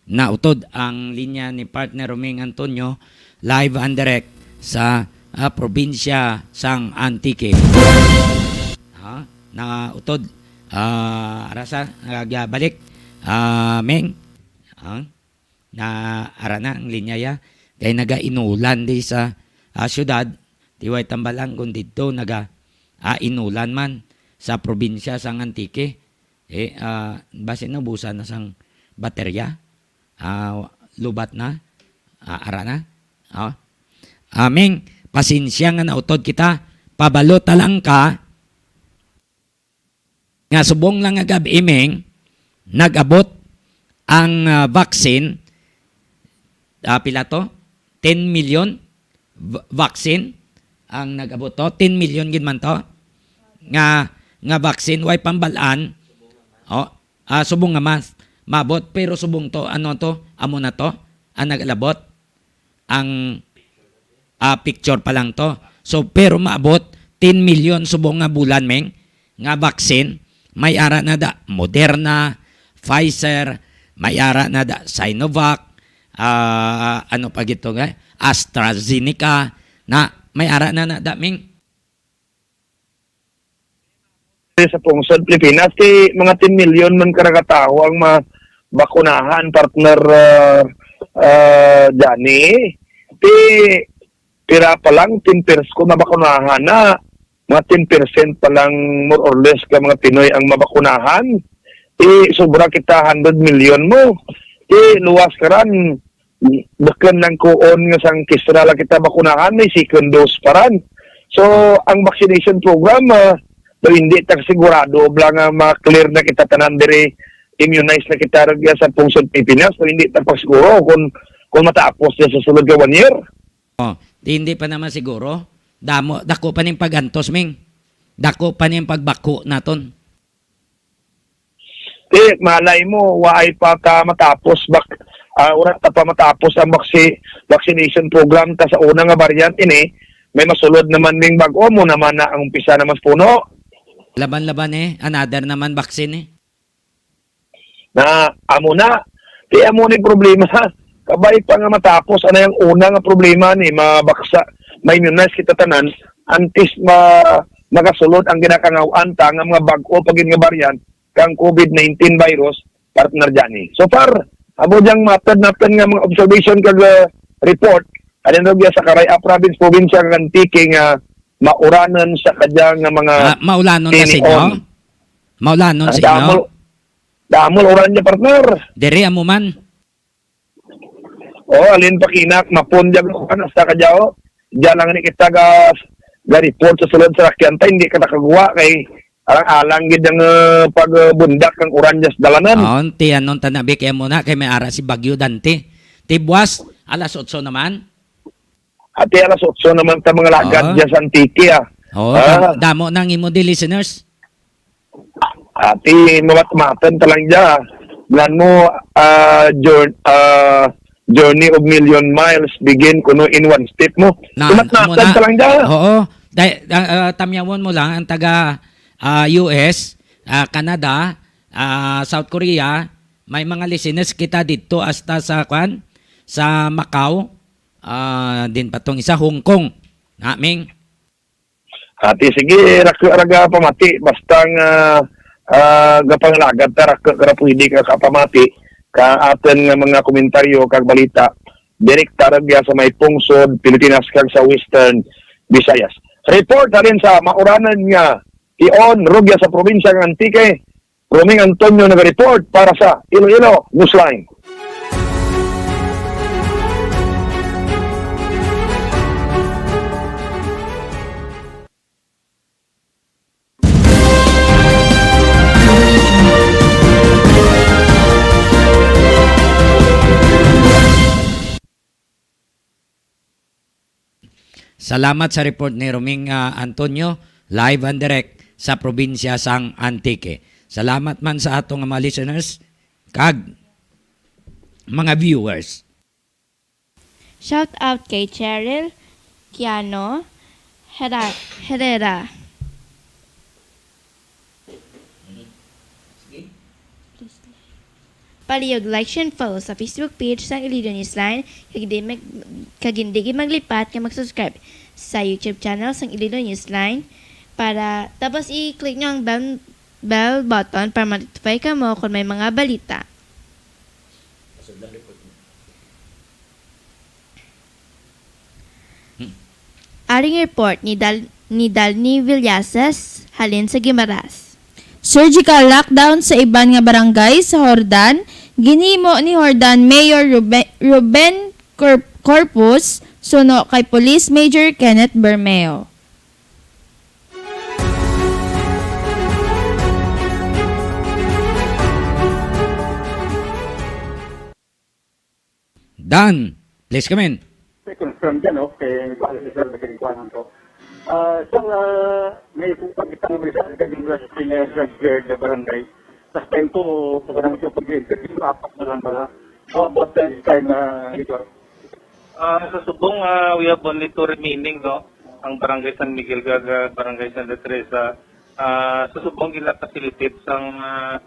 Nautod ang linya ni partner Roming Antonio, live and direct sa, ah, probinsya sang Antique. Ha? Nautod. Ah, arasa, nagabalik. Ah, Ming. Ha? Na ara na ang linya ya. Kay nagainulan di sa, ah, syudad, di way tambalan kun didto naga, ah, inulan man sa probinsya sang Antique. Eh, ah, basi naubusan na sang baterya. Ah, lubat na. Ah, ara na. Ah. Aming, pasensya nga nautod kita. Pabalo ta lang ka nga subong lang nga gab-i, Ming, nag-abot ang, ah, vaccine, ah, pila to? Ten million v-, vaccine ang nag-abot to. Ten million gid man to nga, nga vaccine, way pambal-an. Oh, ah, subong nga mas maabot, pero subong to, ano to? Amo na to ang nag-alabot. ang, ah, picture pa lang to. So, pero maabot ten million subong nga bulan, Ming, nga vaccine. May ara na da Moderna, Pfizer, may ara na da Sinovac, ah, ano pa gito nga? AstraZeneca, na may ara na na da, Ming. Sa pungsod Pilipinas, ti mga ten million man kada ka tawo ang mabakunahan, partner, ah, ah, Johnny. Ti pira pa lang, ten percent ko mabakunahan na. Mga ten percent pa lang, more or less, ka mga Pinoy ang mabakunahan. Ti sobra kita hundred million mo. Ti luwas karan, bukon lang kuon nga sang kisra lang kita bakunahan, may second dose pa ran. So, ang vaccination program, ah, daw hindi ta sigurado bala nga ma-clear na kita tanan diri, immunize na kita rugya sa pungsod Pilipinas, so hindi ta pa siguro kung, kung matapos niya sa sulod nga one year. Oh, di, hindi pa naman siguro. Damo, dako pa ning pag-antos, Ming. Dako pa ning pagbako naton. Ti, malay mo, waay pa ta matapos bak-, ah, wala ta pa matapos ang vaccine, vaccination program ta sa una nga variant ini, may masulod naman ning bag-o, mo naman na ang umpisa naman sa puno. Laban-laban eh, another naman vaccine eh. Na, amo na. Ti, amo ni problema. Kabay pa nga matapos, ano yung una nga problema ni, mabaksa, ma-immunize kita tanan, antes ma-, magasulod ang ginakangaw-an ta nga mga bag-o pa gid nga variant, kang COVID nineteen virus, partner Johnny. So far, amo diyang matad natin nga mga observation kag, uh, report, alin daw sa Karay-a province, probinsya kag Antique nga mauranan sa kadya nga mga Ah, maulanon na sa inyo? tinion. Maulanon Ah, sa inyo? Damol, damol uran niya, partner. Diri amo man. Oh, alin pa kinak, mapon dyan, ano, sa kadya, oh. Diyan lang ni kita ga, ga report sa sulod sa rakyanta, hindi ka nakaguwa kay alang-alang gid ang, uh, pagbundak ng uran dyan sa dalanan. Oh, ti anon tanabi kaya mo na, kay may ara si Bagyo Dante. Ti buwas, alas otso naman. Ati alas otso naman ta mga lagad Oo. dyan sa Antique, ah. Oo, Ah. dam-, damo nang imo di listeners. Ati mamatmatan ta lang dyan. Nan mo, ah, jour-, ah, journey of million miles begin kuno in one step mo. Na, Mamatmatan amo na. ta lang dyan. Oo. Dai-, ah, ah, tamyawon mo lang ang taga, ah, U S, ah, Canada, ah, South Korea, may mga listeners kita dito hasta sa, kwan, sa Macau, ah, din pa tong isa, Hong Kong. Naming. Ati, sige, rak-, raga pamati. Basta nga, ah, gapangalagad ta, rak-, ra pwede ka kapamati ka aton nga mga komentaryo kag balita. Direkta ra biya sa may pungsod Pilipinas kag sa Western Visayas. Report halin sa mauranan nga tion, rugya sa probinsya ng Antique. Roming Antonio nag-report para sa Iloilo Newsline. Salamat sa report ni Roming, ah, Antonio, live and direct sa probinsya sang Antique. Salamat man sa ato nga mga listeners kag mga viewers. Shout out kay Cheryl Kiano Hera-, Herrera. Palihog like, share, and follow sa Facebook page sang Iloilo Newsline, kag hindi mag-, kag hindi gid maglipat nga mag-subscribe sa YouTube channel sang Iloilo Newsline para tapos i-click nyo ang bell, bell button para ma-notify kamo kung may mga balita. Ari ang report ni Dal-, ni Dalni Villases halin sa Guimaras. Surgical lockdown sa iban nga barangay sa Jordan, ginhimo ni Jordan Mayor Ruben, Ruben Cor-, Corpus suno kay Police Major Kenneth Bermeo. Dan, please come in. May confirm dyan, no? Kay Bali Rizal, may kinikwanan ko. Ah, isang, ah, may pagkita ng may sa akin, yung rest in the Grand Barangay. Last time ko, pag nang siya pag-interview, apat na lang pala. How about this time, ah, Igor? Ah, sa subong, ah, we have only two remaining, no? Ang Barangay San Miguel kag, ah, Barangay Santa Teresa. Ah, sa subong, gina-facilitate sang, ah,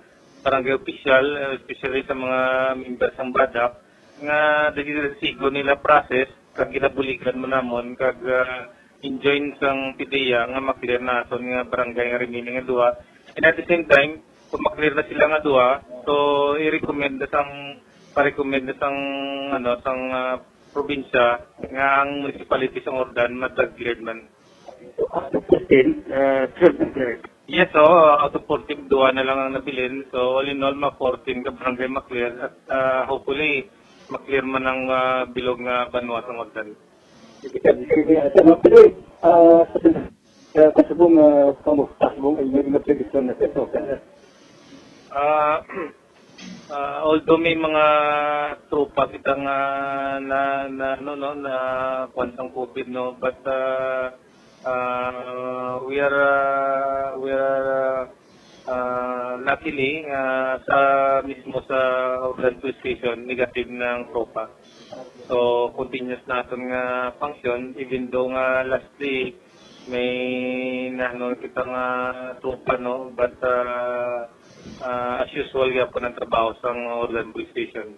barangay official, ah, especially sa mga members sang BADAC, nga dili sigo nila process, kag ginabuligan man namon, kag, ah, enjoin sang PDEA nga ma-clear naton nga barangay nga remaining nga duha. And at the same time, kung ma-clear na sila nga duha, so i-recommend na sang, pa-recommend na sang, ano, sang, ah, probinsya nga ang municipality sang Ordan ma-cleared man. So, out of fourteen, uh, twelve na cleared? Yes, oo. Out of fourteen, duha na lang ang nabilin. So, all in all, ma fourteen ka barangay ma-clear. At, ah, hopefully, ma-clear man ang, ah, bilog nga banwa sang Ordan. Sige, sir. Sige, sir. Sa mga pili, ah, sa, sa kasubong, ah, kamusta? Subong, ay, may mga prediction na, sir. So, sir. Ah, ah, although may mga tropa kita nga na, na, ano, no, na kuwan sang COVID, no, but, ah, ah, we are, ah, we are, ah, ah, luckily, ah, sa mismo sa Ordan Police Station, negative na ang tropa. So, continuous naton nga function, even though nga lastly, may naano kita nga tropa, no? But, ah, ah, as usual, gyapon ang trabaho sang Ordan Police Station.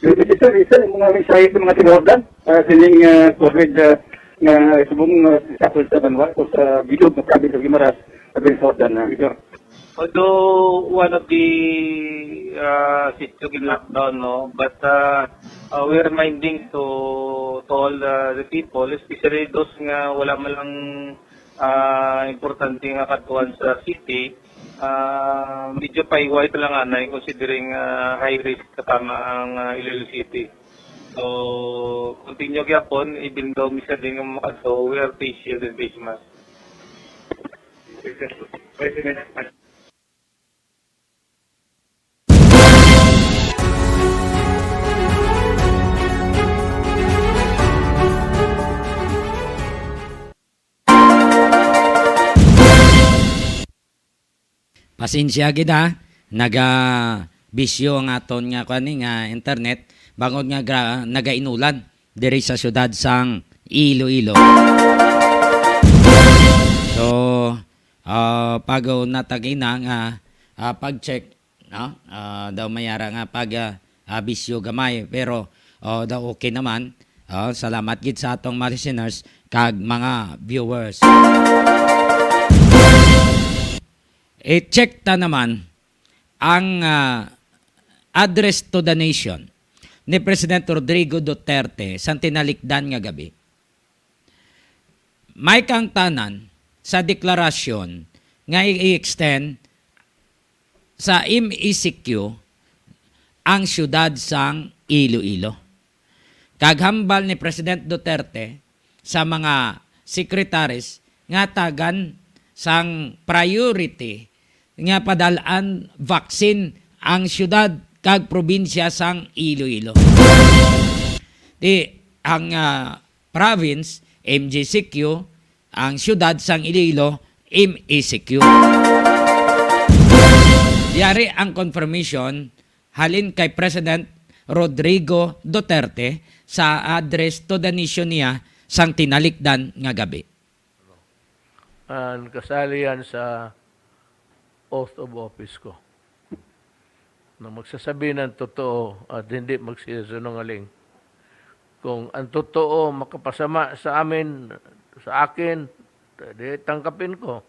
Sir, isa, mga mensahe sa mga taga-Ordan, ah, sining, ah, COVID, ah, nga subong, ah, sakol sa banwa o sa bilog nga province of Guimaras, sa Ordan, ah, sir. Although one of the, ah, sitio gin-lockdown, no, but, ah, ah, we're reminding to, to all, ah, the people, especially those nga wala man lang, ah, importante nga kadtuan sa city, ah, medyo paiway ta lang anay, considering, ah, high risk katama ang, ah, Iloilo City. So, continue gyapon, even though minsan din nga makadto, we are face shield and face mask. Pasensya gid, ha, naga-bisyo ang aton nga, kuwan, eh, nga internet, bangod nga gra-, nagainulan diri sa siyudad sang Iloilo. So, ah, pag-, natagina nga, ah, pag-check, no? Ah, daw may ara nga pag, ah, ah, bisyo gamay, pero, oh, daw okay naman. Oh, salamat gid sa atong mga listeners kag mga viewers. I-check ta naman ang, ah, address to the nation ni President Rodrigo Duterte sa tinalikdan nga gabi. May kaangtanan sa deklarasyon nga i-extend sa M E C Q ang siyudad sang Iloilo. Kag hambal ni President Duterte sa mga secretaries nga tagan sang priority nga padal-an vaccine ang siyudad kag probinsya sang Iloilo. Di ang, ah, province, M G C Q, ang siyudad sang Iloilo, M E C Q. Yari ang confirmation halin kay President Rodrigo Duterte sa address to the nation niya sang tinalikdan nga gabi. And kasali yan sa oath of office ko, na magsasabi ng totoo at hindi magsisinungaling. Kung ang totoo makapasama sa amin, sa akin, di tanggapin ko.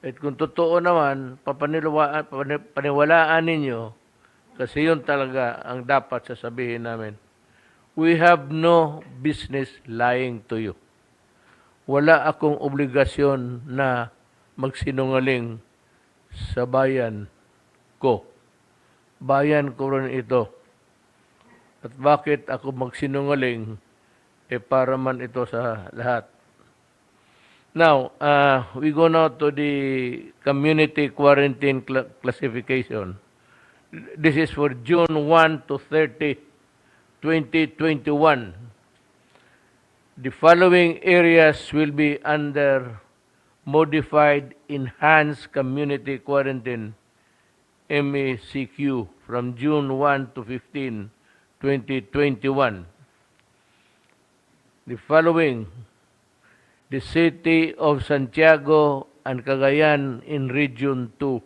At kung totoo naman, papaniwa-, pani-, paniwalaan ninyo, kasi yun talaga ang dapat sasabihin namin. We have no business lying to you. Wala akong obligasyon na magsinungaling sa bayan ko. Bayan ko rin ito. At bakit ako magsinungaling? Eh, para man ito sa lahat. Now, uh, we go now to the community quarantine cla-, classification. This is for June one to thirty, twenty twenty-one. The following areas will be under modified enhanced community quarantine, M E C Q, from June one to fifteen, twenty twenty-one. the following: the city of Santiago and Cagayan in Region two,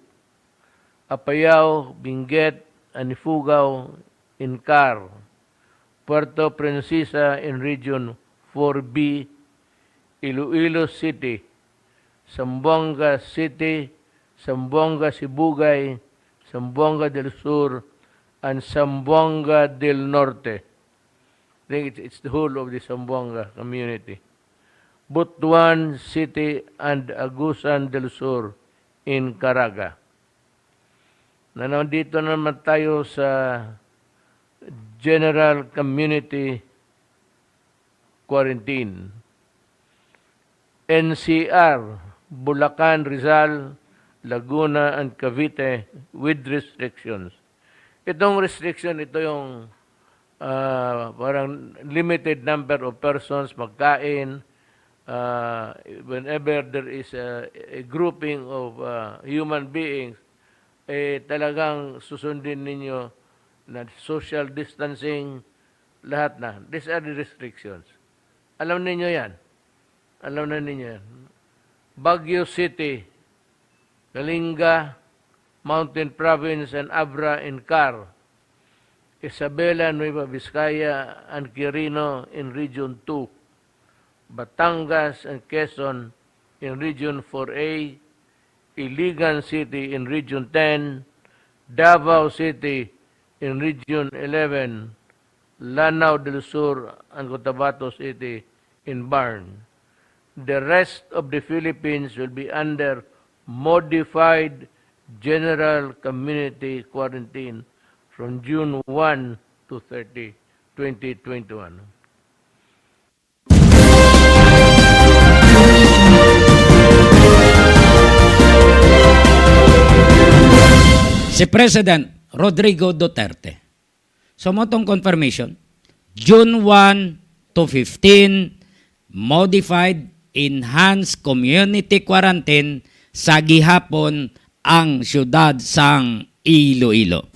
Apayao, Benguet, and Ifugao in CAR, Puerto Princesa in Region four B, Iloilo City, Zamboanga City, Zamboanga Sibugay, Zamboanga del Sur, and Zamboanga del Norte. I think it's, it's the whole of the Zamboanga community. Butuan City and Agusan del Sur in Caraga. Na nandito naman tayo sa general community quarantine. N C R, Bulacan, Rizal, Laguna, and Cavite with restrictions. Itong restriction, ito yung, ah, parang limited number of persons magkain. Ah, whenever there is a, a grouping of, ah, human beings, eh, talagang susundin ninyo na social distancing, lahat na. These are the restrictions. Alam ninyo yan. Alam na ninyo yan. Baguio City, Kalinga, Mountain Province, and Abra in CAR, Isabela, Nueva Vizcaya, and Quirino in Region two, Batangas and Quezon in Region four A, Iligan City in Region ten, Davao City in Region eleven, Lanao del Sur, and Cotabato City in Barn. The rest of the Philippines will be under modified general community quarantine from June one to thirty, twenty twenty-one. Si President Rodrigo Duterte. So, mo tong confirmation, June one to fifteen, modified, enhanced community quarantine sa gihapon ang siyudad sang Iloilo.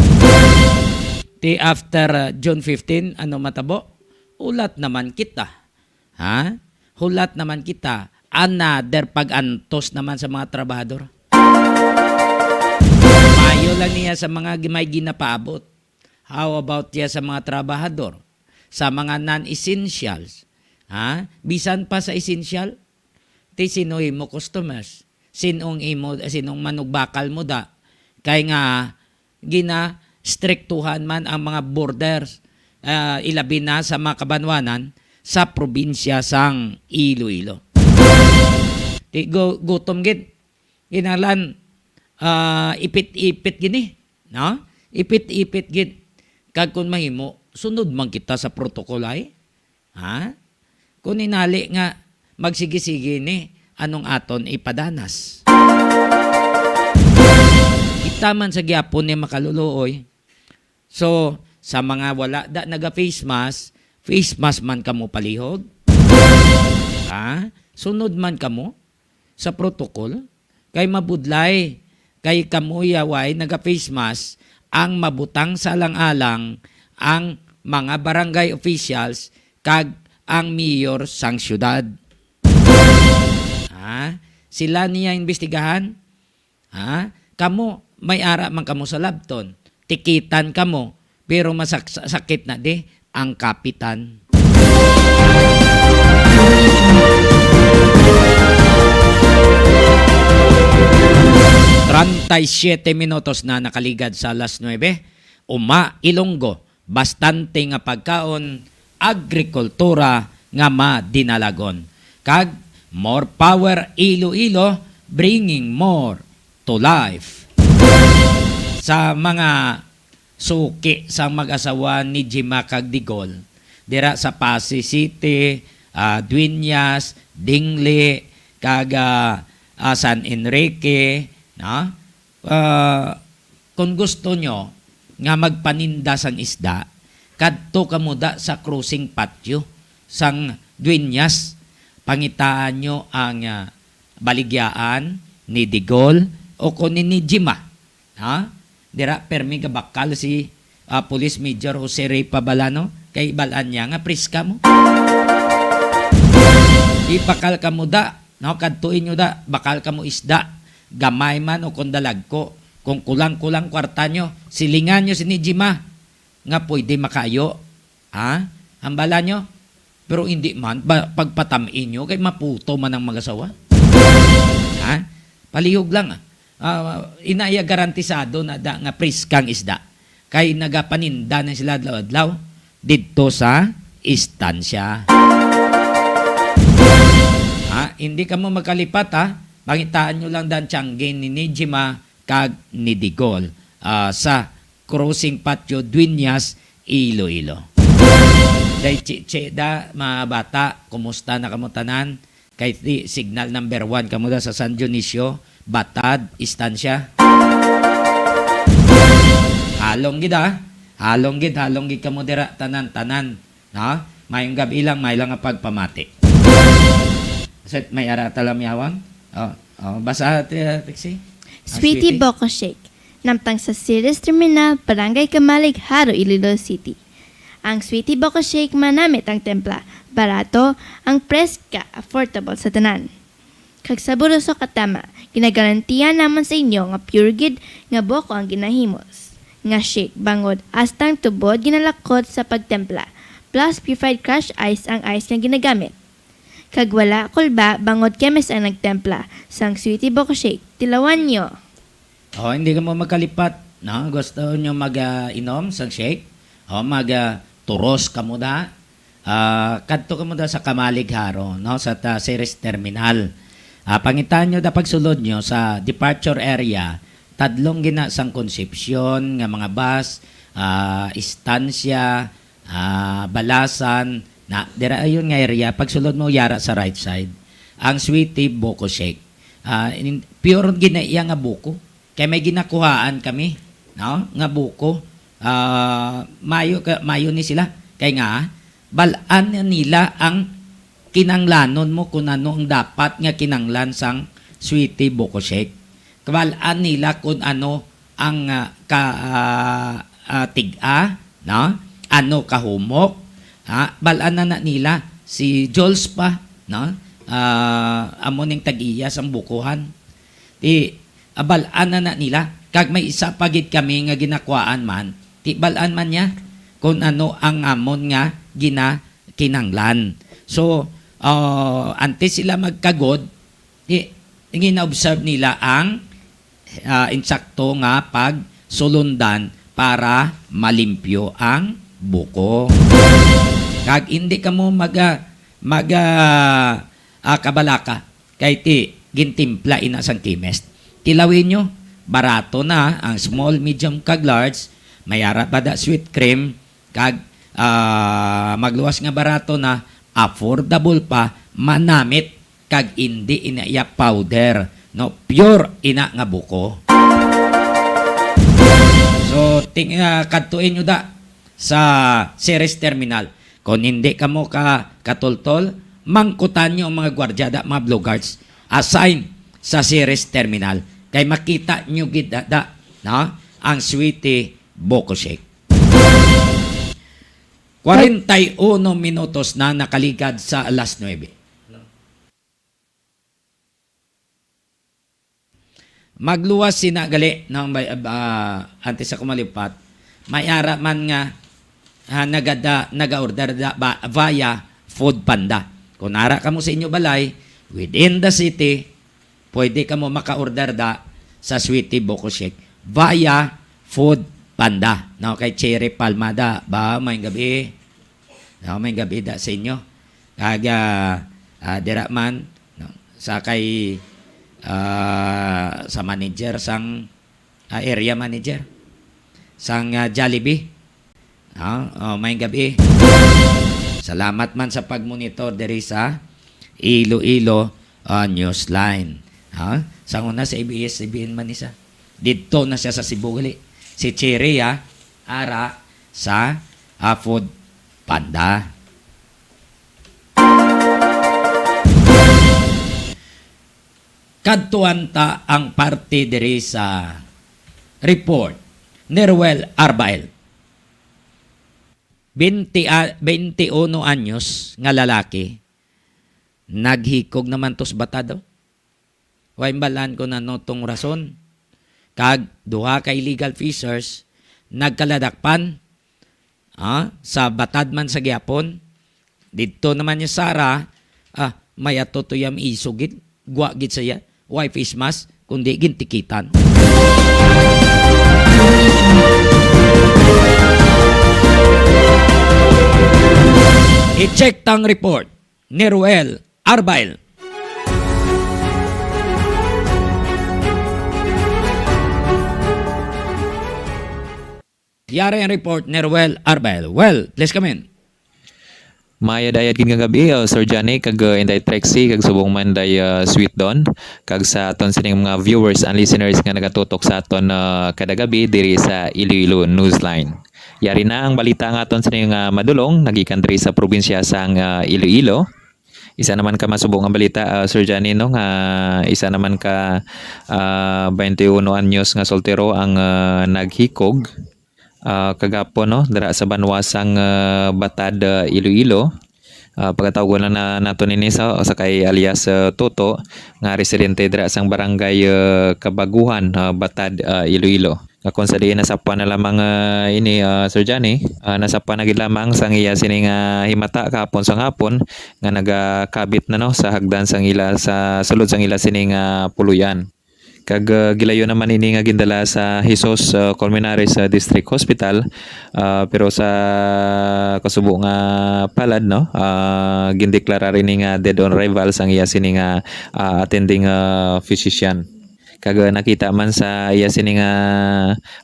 Ti after, uh, June fifteen, ano matabo? Hulat naman kita. Ha? Hulat naman kita. Another pag-antos naman sa mga trabahador. Mayo lang niya sa mga gi-, may ginapaabot. How about ya sa mga trabahador? Sa mga non-essentials? Ha? Bisan pa sa essential? Ti sino imo customers? Sinong imo, sinong manugbakal mo da? Kay nga ginastriktuhan man ang mga borders, ah, ilabi na sa mga kabanwanan sa probinsya sang Iloilo. Ti gu-, gutom gid. Kinahanglan, ah, ipit-ipit gini, no? Ipit-ipit gid. Kag kung mahimo, sunod man kita sa protocol ay. Ha? Kung inali nga magsigi-sigi ni, anong aton ipadanas? Kita man sa gyapon ni makaluluoy. So, sa mga wala da naga face mask, face mask man kamo palihog. Ha? Sunod man kamo sa protocol. Kay mabudlay, kay kamo yaway naga face mask ang mabutang sa alang-alang ang mga barangay officials kag ang mayor sang siyudad. Ha? Sila niya imbestigahan? Ha? Kamo, may ara man kamo sa labton. Tikitan kamo, pero masak-, sakit na di ang kapitan. Treinta y siete minutos na nakaligad sa alas nuebe. Uma, Ilonggo, bastante nga pagkaon, agrikultura nga madinalagon. Kag more power Iloilo, bringing more to life. Sa mga suki sang mag-asawa ni Jima kag Digol, dira sa Passi City, ah, Dueñas, Dingli, kag, ah, ah, San Enrique, no? Ah, kung gusto nyo nga magpaninda sang isda, kadto kamo da sa crossing patio sang Dueñas. Pangitaan nyo ang, ah, baligyaan ni Digol o kuno ni Jima. Ha? Dira, permi gabakal si, ah, Police Major Jose Ray Pabalano, kay bal-an niya nga priska mo. Di bakal kamo da, no? Kadtuin nyo da, bakal kamo isda. Gamay man o kung dalagko. Kung kulang-kulang kwarta nyo, silingan nyo si Nijima nga pwede makaayo. Ha? Hambala nyo? Pero hindi man, ba, pagpatam-i nyo, kay maputo man ang mag-asawa. Ha? Palihog lang, ah. Ah, inaya garantisado na da nga priskang isda. Kay nagapaninda na sila adlaw-adlaw didto sa istansya. Ha? Hindi kamo magkalipat, ha? Pangitaan nyo lang dan tiyangge ni Nijima kag ni Digol, ah, sa Crossing Patio Dueñas, Iloilo. Day Chiche da, mga bata, kumusta na kamo tanan? Kay ti signal number one kamo da sa San Dionisio, Batad, Estancia. Halong gid, ah. Halong gid, halong gid kamo dira, tanan-tanan. No? Mayong gab-i lang, may lang nga pagpamati. Set, may ara ta lang miyawang. Oh, oh, basa, Ate Trixie. Ang Sweetie Sweetie? Boko Shake. Namtang sa Ceres Terminal, Barangay Kamalig, Jaro, Iloilo City. Ang Sweetie Boko Shake manamit ang templa. Barato, ang preska, affordable sa tanan. Kag saboroso katama, ginagarantiya namon sa inyo nga pure gid nga boko ang ginahimos nga shake, bangod astang tubod ginalakot sa pagtempla, plus purified crush ice ang ice nga ginagamit. Kag wala kulba, bangod chemist ang nagtempla sang Sweetie Boko Shake. Tilawan nyo. Oh, hindi kamo magkalipat, no? Gusto nyo mag, ah, inom sang shake? Oh, mag, ah, turos kamo da? Ah, kadto kamo da sa Kamalig, Jaro, no? Sa ta-, Ceres Terminal. Ah, pangitaan nyo da pagsulod nyo sa departure area, tadlong gina sang Concepcion nga mga bus, ah, Estancia, ah, Balasan, na, dira ayon nga area, pagsulod mo yara sa right side, ang Sweetie Boko Shake. Ah, in-, pure gina iya nga buko. Kay may ginakuhaan kami, no, nga buko. Ah, mayo ka, mayo ni sila. Kay nga, bal-an na nila ang kinanglanon mo kung ano ang dapat nga kinanglan sang Sweetie Boko Shake. Kabal-an nila kung ano ang, ah, ka, ah, ah, tig-a, no? Ano kahumok, ha? Bal-an na, na nila si Jules pa, no? Ah, amo ning tag-iya sang bukuhan. Ti, abal-an na, na nila. Kag may isa pa gid kami nga ginakwaan man. Ti, bal-an man niya kung ano ang amon nga ginakinanglan. So, ah, antes sila magkagod, ti, gina-observe nila ang, ah, insakto nga pagsulundan para malimpyo ang buko. Kag hindi kamo maga-, maga-, ah, kabalaka. Kay ti, gintimpla ina sang chemist. Tilawi nyo, barato na ang small, medium, kag large. May ara pa da sweet cream, kag, ah, magluwas nga barato na, affordable pa, manamit, kag indi ina iya powder, no? Pure ina nga buko. So, ting-, ah, kadtuin nyo da sa Ceres Terminal. Kung hindi kamo ka katultol, mangkutan nyo ang mga gwardiya da, mga Blue Guards, assign sa Ceres Terminal. Kay makita nyo gid da, da, no? Ang Sweetie Boko Shake. Kwarenta y uno minutos na nakaligad sa alas nuebe. Magluwas sina gali, no, may, ah, antes ako malipat, may ara man nga, ah, nagada-, naga-order da, ba, via Food Panda. Kung ara kamo sa inyo balay, within the city, pwede kamo maka-order da sa Sweetie Boko Shake via Food Panda. No, kay Cherry Palmada, ba, may gabi. No, may gabi da sa inyo. Kag, ah, ah, dira man, no, sa kay, ah, sa manager sang, ah, area manager sang, ah, Jollibee. Ah, oh, may gabi. Salamat man sa pagmonitor diri sa Iloilo, ah, Newsline. Ha? Sa una sa A B S C B N man ni sa. Didto na siya sa Cebu gali. Si Cherry, ah, ara sa, ah, Food Panda. Kadtuan ta ang parte diri sa report ni Ruel Arbael. Bente, ah, bente uno anyos nga lalaki Naghikog naman tos batad, oh. Way balaan ko na no tong rason. Kag duha ka illegal fishers nagkaladakpan, ah, sa batad man sa gihapon. Didto naman ni Sara, ah, may ato to ya isog gid. Gwa gid siya. Way face mask, kundi gintikitan. I-check tang report ni Ruel Arbail. Yari ang report ni Ruel Arbail. Well, please come in. Mayad-ayad gid nga gabi, uh, Sir Johnny, kag, uh, Inday Trixie, kag subong man Day, uh, Sweet Don, kag sa aton sining mga viewers and listeners nga nagatutok sa aton, uh, kada gabi diri sa Iloilo Newsline. Yari na ang balita nga aton sining, uh, madulong, nagikan diri sa probinsya sang, uh, Iloilo. Isa naman ka masubo nga balita, uh, Sir Johnny, no, nga isa naman ka, uh, twenty-one anyos nga soltero ang, uh, naghikog, ah, kagapon, no, dira sa banwa sang, ah, Batad, ah, Iloilo. Ah, pagkatawgon lang na nato nini sa, sa kay alias, ah, Toto, nga residente dira sang barangay, ah, Kabaguhan, ah, Batad, ah, Iloilo. Nga kung sa diin nasapwan na lamang, ah, ini, ah, Sir Johnny, ah, nasapwan na gid lamang sang iya sini nga himata kahapon sang hapon nga nagakabit na, no, sa hagdan sang ila, sa sulod sang ila sini nga puloy-an. Kag, ah, gilayon naman ini nga gindala sa Jesus, ah, Colmenares, ah, District Hospital. Ah, pero sa kasubo nga palad, no, ah, gindeklarar ini nga dead on arrival sang iya sini nga, ah, attending, ah, physician. Kag, ah, nakita man sa iya sini nga,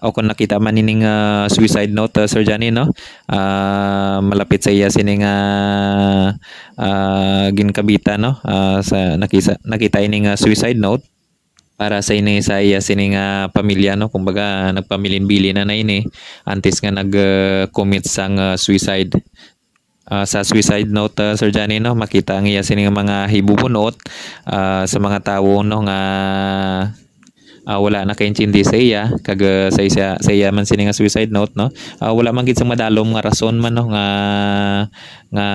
o kung nakita man ining, ah, suicide note, ah, Sir Johnny, no, ah, malapit sa iya sini nga, ah, ginkabitan, no, ah, sa nakisa-, nakita ini nga suicide note para sa ini, sa iya sini nga pamilya, no? Kumbaga, nagpamilin-bilin na na ini antes nga nag, uh, commit sang, uh, suicide. Uh, sa suicide note, uh, Sir Johnny, no, makita ang iya sini nga mga hibubunot, uh, sa mga tawo, no, nga, uh, wala nakaintindi sa iya, kag, uh, sa isa, sa iya man sini nga suicide note, no, uh, wala man gid sang madalom nga rason man, no, nga nga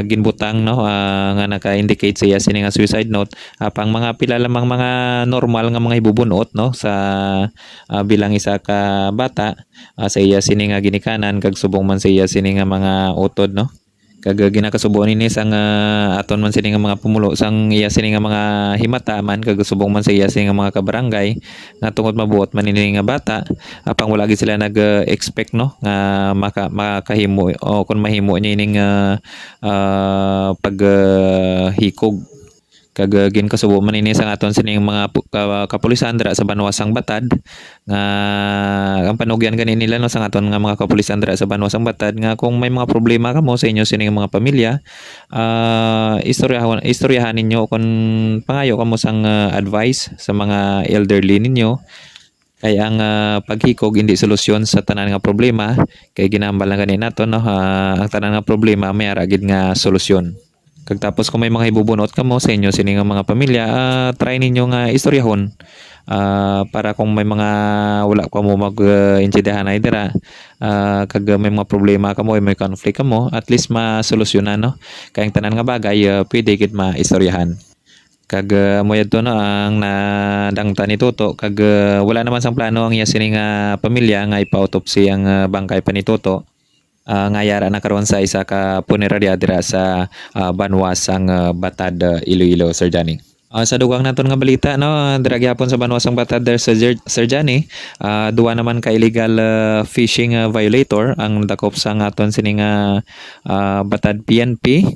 ginbutang, no, ah, nga naka-indicate sa iya sini nga suicide note. Apang mga pila lamang mga normal nga mga hibubunot, no, sa, ah, bilang isa ka bata, ah, sa iya sini nga ginikanan kag subong man sa iya sini nga mga utod, no. Kag, ah, ginakasubo nini sang, ah, aton man sini nga mga pumulo sang iya sini nga mga himata man kag subong man sa iya sini nga mga kabarangay nga tungod mabuot man ini nga bata, apang wala gid sila nag-expect, no, nga maka-, makahimo o kung mahimo niya ining, ah, ah, pag, ah, hikog. Kag, ah, ginkasubo man ini sang aton sining mga pu-, ka-, kapulisan dira sa banwa sang Batad, nga ang panugyan gani nila, no, sang aton nga mga kapulisan dira sa banwa sang Batad, nga kung may mga problema kamo sa inyo sining mga pamilya, ah, istoryahon, istoryahan ninyo, kung pangayo kamo sang, ah, advice sa mga elderly ninyo, kay ang, ah, paghikog hindi solusyon sa tanan nga problema, kay ginahambal na gani nato, no, ah, ang tanan nga problema may ara gid nga solusyon. Kag tapos kung may mga hibubunot kamo sa inyo sini nga mga pamilya, ah, try ninyo nga istoryahon, ah, para kung may mga wala pa mo mag, ah, intindihanay dira, ah, kag may mga problema kamo, may conflict kamo, at least masolusyonan, no? Kay ang tanan nga bagay, ah, pwede gid maistoryahan. Kag, ah, amo yadto, no, ang nadangta ni Toto, kag, ah, wala naman sang plano ang iya sini nga pamilya nga ipa-autopsy ang, ah, bangkay pa ni Toto, ah, nga yara na karon sa isa ka punerarya dira sa, ah, banwa sang, ah, Batad, ah, Iloilo, Sir Johnny. Ah, sa dugang naton nga balita, no, dira gihapon sa banwa sang Batad, Sir Jer-, Sir Johnny, ah, duwa naman ka illegal, ah, fishing, ah, violator ang dakop sang aton sini nga, ah, Batad P N P.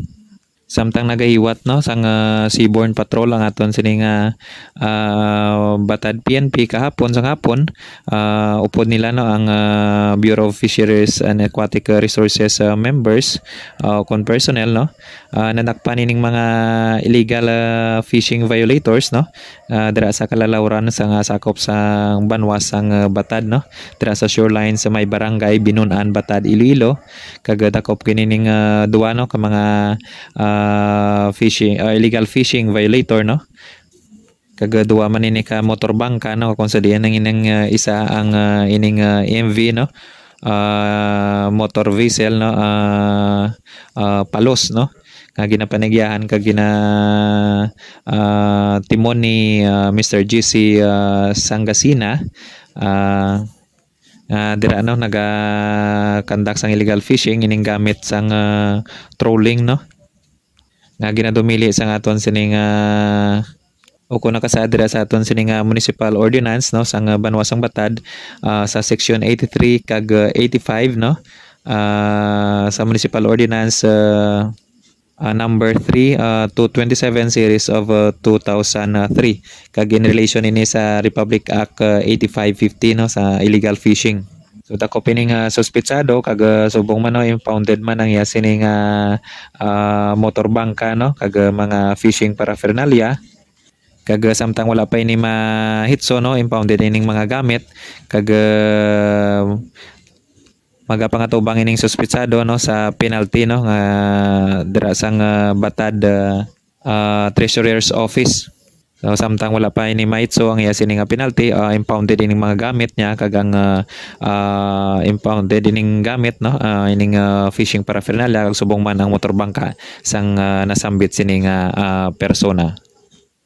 Samtang nagahiwat, no, sang, ah, Seaborne Patrol ang aton sini nga, ah, Batad P N P kahapon sang hapon, ah, upod nila, no, ang, ah, Bureau of Fisheries and Aquatic Resources, ah, members, ah, kon personnel, no, ah, nadakpan ining mga illegal, ah, fishing violators, no, ah, dira sa kalalawran sa nga sakop sang banwa sang, ah, Batad, no, dira sa shoreline sa may barangay Binun-an, Batad, Iloilo. Kag dakop gid ining, ah, duwa, no, ka mga, ah, fishing, ah, illegal fishing violator, no. Kag duwa man ini ka motor bangka, no, kung sa diin ang ining, ah, isa ang, ah, ining, ah, M V, no, ah, motor vessel, no, ah, ah, Palos, no. nga ginapanagyahan kag gina, ah, timon ni, ah, Mister G C, ah, Sangasina, ah, nga dira, no, naga-conduct sang illegal fishing ining gamit sang, ah, trolling, no, nga ginadumili sang aton sining, ah, o kung nakasaad dira sa aton sining, ah, municipal ordinance, no, sang, ah, banwa sang Batad, ah, sa section eighty-three kag, ah, eighty-five, no, ah, sa municipal ordinance, ah, ah, number three, ah, two twenty-seven series of, ah, two thousand three, kag in relation ini sa Republic Act, ah, eighty-five fifty, no, sa illegal fishing. So, dakop ining, ah, suspitsado kag, ah, subong man, no, impounded man ang iya sining, ah, ah, motor bangka, no, kag, ah, mga fishing paraphernalia. Kag, ah, samtang wala pa ini mahitso, no, impounded ining mga gamit, kag, ah, magapangatubang ining suspitsado, no, sa penalty, no, nga dira sang, ah, Batad, ah, ah, Treasurer's Office. So, samtang wala pa ini mahitso ang iya sini nga penalty, ah, impounded ining mga gamit niya kag ang, ah, ah, impounded ining gamit, no, ah, ining, ah, fishing paraphernalia kag subong man ang motor bangka sang, ah, nasambit sini nga, ah, persona.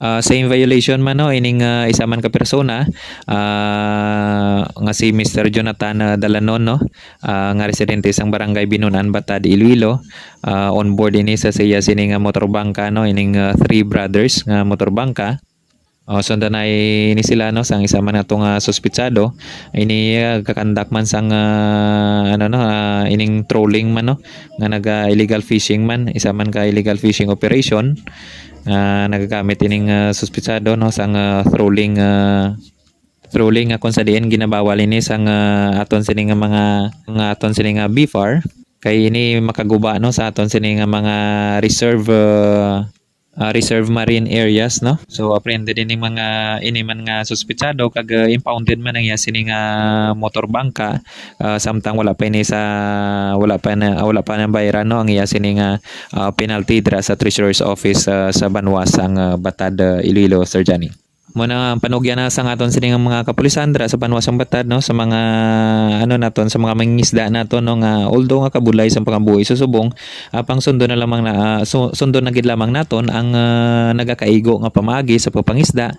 Ah, same violation man, no, ining, ah, isa man ka persona, ah, nga si Mister Jonathan, ah, Dalanon, no, ah, nga residente sang Barangay Binunan, Batad, Iloilo. Ah, on board ini sa siya sini nga motor bangka, no, ining, ah, Three Brothers nga motor bangka. Oh, sunda na ini sila, no, sang isa man atong, ah, suspitsado. Ini, ah, kakandak man sang, ah, ano, no, ah, ining trolling man, no, nga naga illegal fishing man, isa man ka illegal fishing operation nga nagagamit ining, ah, suspitsado, no, sang, ah, trolling, ah, trolling nga kung sa diin ginabawal ini sang, ah, aton sini nga mga, nga aton sini nga B F A R, kay ini makaguba, no, sa aton sini nga mga reserve, ah, ah, reserve marine areas, no. So, apprehended ini mga, ini man nga suspitsado kag, ah, impounded man ang iya sini nga motor bangka, ah, samtang wala pa ini sa, wala pa na, wala pa nang bayaran, no, ang iya sini nga, ah, penalty dira sa Treasurer's Office, ah, sa banwa sang, ah, Batad, ah, Iloilo, Sir Johnny. Mo na ang panugyan na sang aton sini nga mga kapulisan dira sa banwa sang Batad, no, sa mga, ano naton, sa mga mangingisda naton, no, nga although nga kabudlay sang pangabuhi sa subong, apang sundo na lamang na, ah, su-, sundo na gid lamang naton ang, ah, nagakaigo nga pamaagi sa pagpangisda,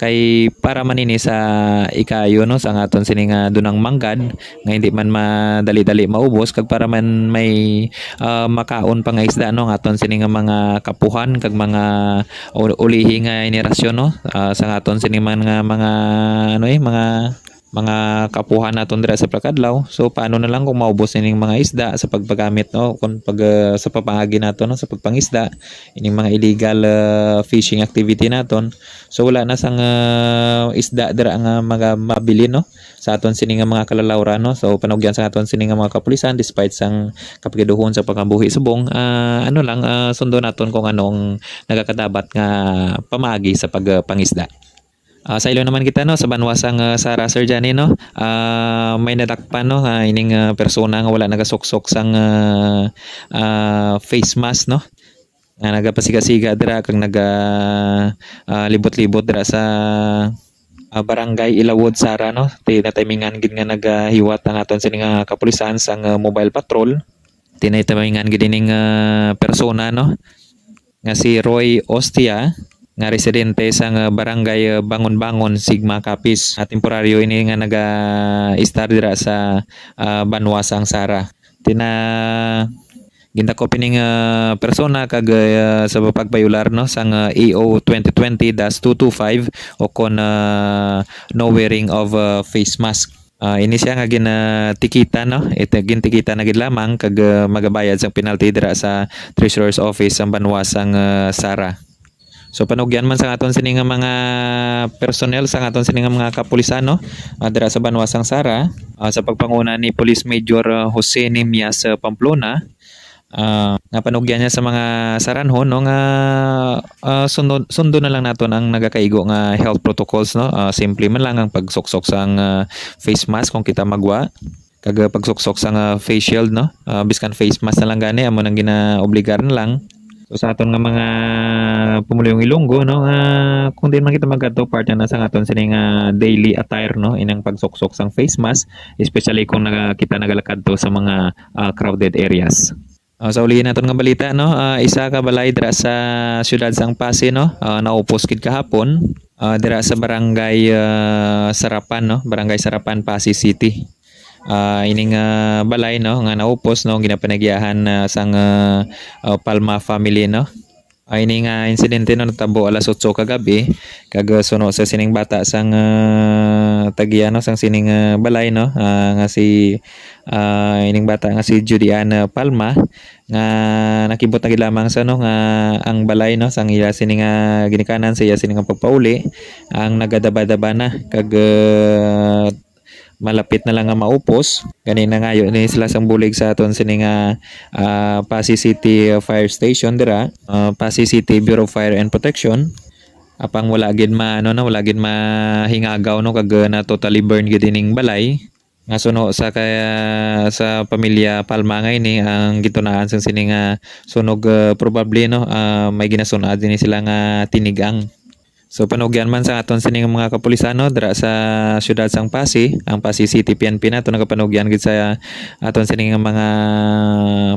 kay para man ini sa ikaayo, no, sa aton sini nga dunang manggad, nga hindi man madali-dali maubos, kag para man may, ah, makaon pa nga isda, no, nga aton sini nga mga kapuhan kag mga u-, ulihi nga henerasyon, no, ah, sa aton sini man nga mga, ano, eh, mga, mga kapuhan naton dira sa pagkadlaw. So, paano na lang kung maubos ining mga isda sa pagpagamit, no, kung pag, ah, sa pagpangagi nato, no, sa pagpangisda, ining mga illegal, ah, fishing activity naton. So, wala na sang, ah, isda dira nga mga mabili, no, sa aton sini nga mga kalalawran, no. So, panugyan sa aton sini nga mga kapulisan, despite sang kapigaduhon sa pagkabuhi subong, ah, ano lang, ah, sundo naton kung ano ang nagakadapat nga pamaagi sa pagpangisda. Ah, sa ilo naman kita, no, sa banwa sang, ah, Sara, Sir Johnny, no, ah, may nadakpan, no, ah, ining, ah, persona nga wala nagasuksok sang, ah, ah, face mask, no, nga nagapasiga-siga dira kag naga, ah, libot-libot dira sa, ah, barangay Ilawod, Sara, no. Ti-, natimingan gid nga nagahiwat ang aton sini nga kapulisan sang, ah, mobile patrol. Tinatimingan gid ining, ah, persona, no, nga si Roy Ostia, nga residente sang, ah, barangay, ah, Bangon-Bangon, Sigma, Capiz. Ah, temporaryo ini nga naga-istar dira sa, ah, banwa sang Sara. Tina-, gindakop ining, ah, persona kag, ah, sa pagbayular, no, sang, ah, A O twenty twenty dash two two five o kon, ah, no wearing of, ah, face mask. Ah, ini siya nga ginatikita, no? Ito, gintikita na gid lamang kag, ah, magabayad sang penalty dira sa Treasurer's Office sang banwa sang, ah, Sara. So, panugyan man sa aton sini nga mga personnel, sa aton sini nga mga kapulisan, no, ah, dira sa banwa sang Sara, ah, sa pagpanguna ni Police Major, ah, Jose Nimias, ah, Pamplona, ah, nga panugyan niya sa mga Saranhon, no, nga, ah, sundo, sundo na lang naton ang nagakaigo nga health protocols, no. Ah, simple man lang ang pagsuksok sang, ah, face mask kung kita magwa, kag, ah, pagsuksok sang, ah, face shield, no. Ah, biskan face mask na lang gani, amo nang ginaobligar na lang. So, sa aton nga mga pumuluyong Ilonggo, no, ah, kung diin man kita magkadto, part na sa aton sini nga daily attire, no, inang pagsuksok sang face mask, especially kung naga-, kita nagalakad to sa mga, ah, crowded areas. Ah, sa ulihi naton nga balita, no, ah, isa ka balay dira sa siyudad sang Passi, no, ah, naupos gid kahapon, ah, dira sa barangay, ah, Sarapan, no, barangay Sarapan, Passi City. Ah, ining, ah, balay, no, nga naupos, no, ginapanagyahan, ah, sang, ah, ah, Palma family, no. Ah, ini nga insidente, no, natabo alas otso kagabi, kag, ah, suno sa sining bata sang, ah, tag-iya, no, sang sining, ah, balay, no, ah, nga si, ah, ining bata nga si Judy Ann, ah, Palma, nga nakibot na gid lamang sa, no, nga ang balay, no, sang iya sini nga ginikanan, sa iya sini nga pagpauli, ang nagadaba-daba na, kag, ah, malapit na lang nga maupos. Gani, nangayo ni sila sang bulig sa aton sini nga, ah, Passi City Fire Station dira, ah, Passi City Bureau of Fire and Protection. Apang wala gid ma-, ano na, wala gid mahingagaw, no, kag, ah, na totally burn gid ining balay. Nga suno sa kaya, sa pamilya Palma nga ini, ang gitunaan sang sini nga sunog, ah, probably, no, ah, may ginasun-ad ini sila nga tinigang. So, panugyan man sa aton sining mga kapulisan, no, dira sa siyudad sang Passi, ang Passi City P N P nato nagapanugyan gid sa aton sining mga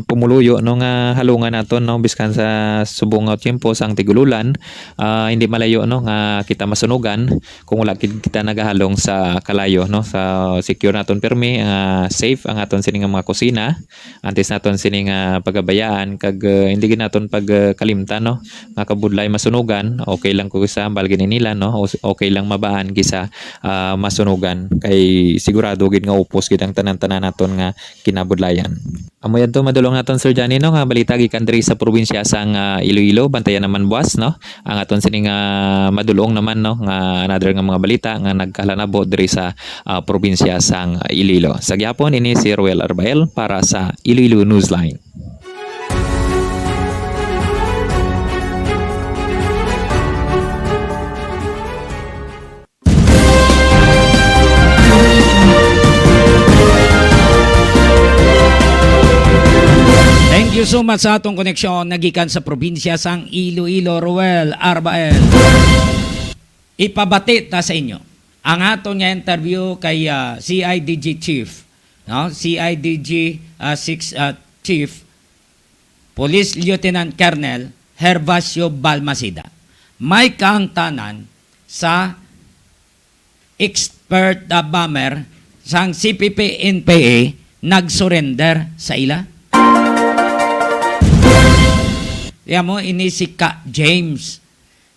pumuluyo, no, nga halungan naton, no, biskan sa subong nga tiyempo sang tig-ululan, ah, hindi malayo, no, nga kita masunugan kung wala gid kita nagahalong sa kalayo, no, sa secure naton pirmi, ah, safe ang aton sining mga kusina. Antes naton sini nga pagabayaan kag, uh, hindi gid naton pag, uh, kalimtan, no, nga kabudlay masunugan, okay lang ko kisa hambal gid nila, no, o s-, okay lang mabaan kisa, ah, masunugan, kay sigurado gid nga upos gid ang tanan-tanan naton nga kinabudlayan. Amo yadto madulong naton, Sir Johnny, no, nga balita gikan diri sa probinsya sang, ah, Iloilo. Bantayan naman buwas, no, ang aton sini nga madulong naman, no, nga another nga mga balita nga nagkahalanabo diri sa, ah, probinsya sang Iloilo. Sa gihapon, ini si Roel Arbael para sa Iloilo Newsline. Thank you so much sa atong koneksyon nagikan sa probinsya sang Iloilo, Roel Arbael. Ipabati ta sa inyo ang aton nga interview kay, ah, C I D G Chief, no? C I D G, ah, six, ah, Chief, Police Lieutenant Colonel Herbacio Balmaceda. May kaangtanan sa expert, ah, bomber sang C P P N P A nag-surrender sa ila. Iya mo, ini si Ka James.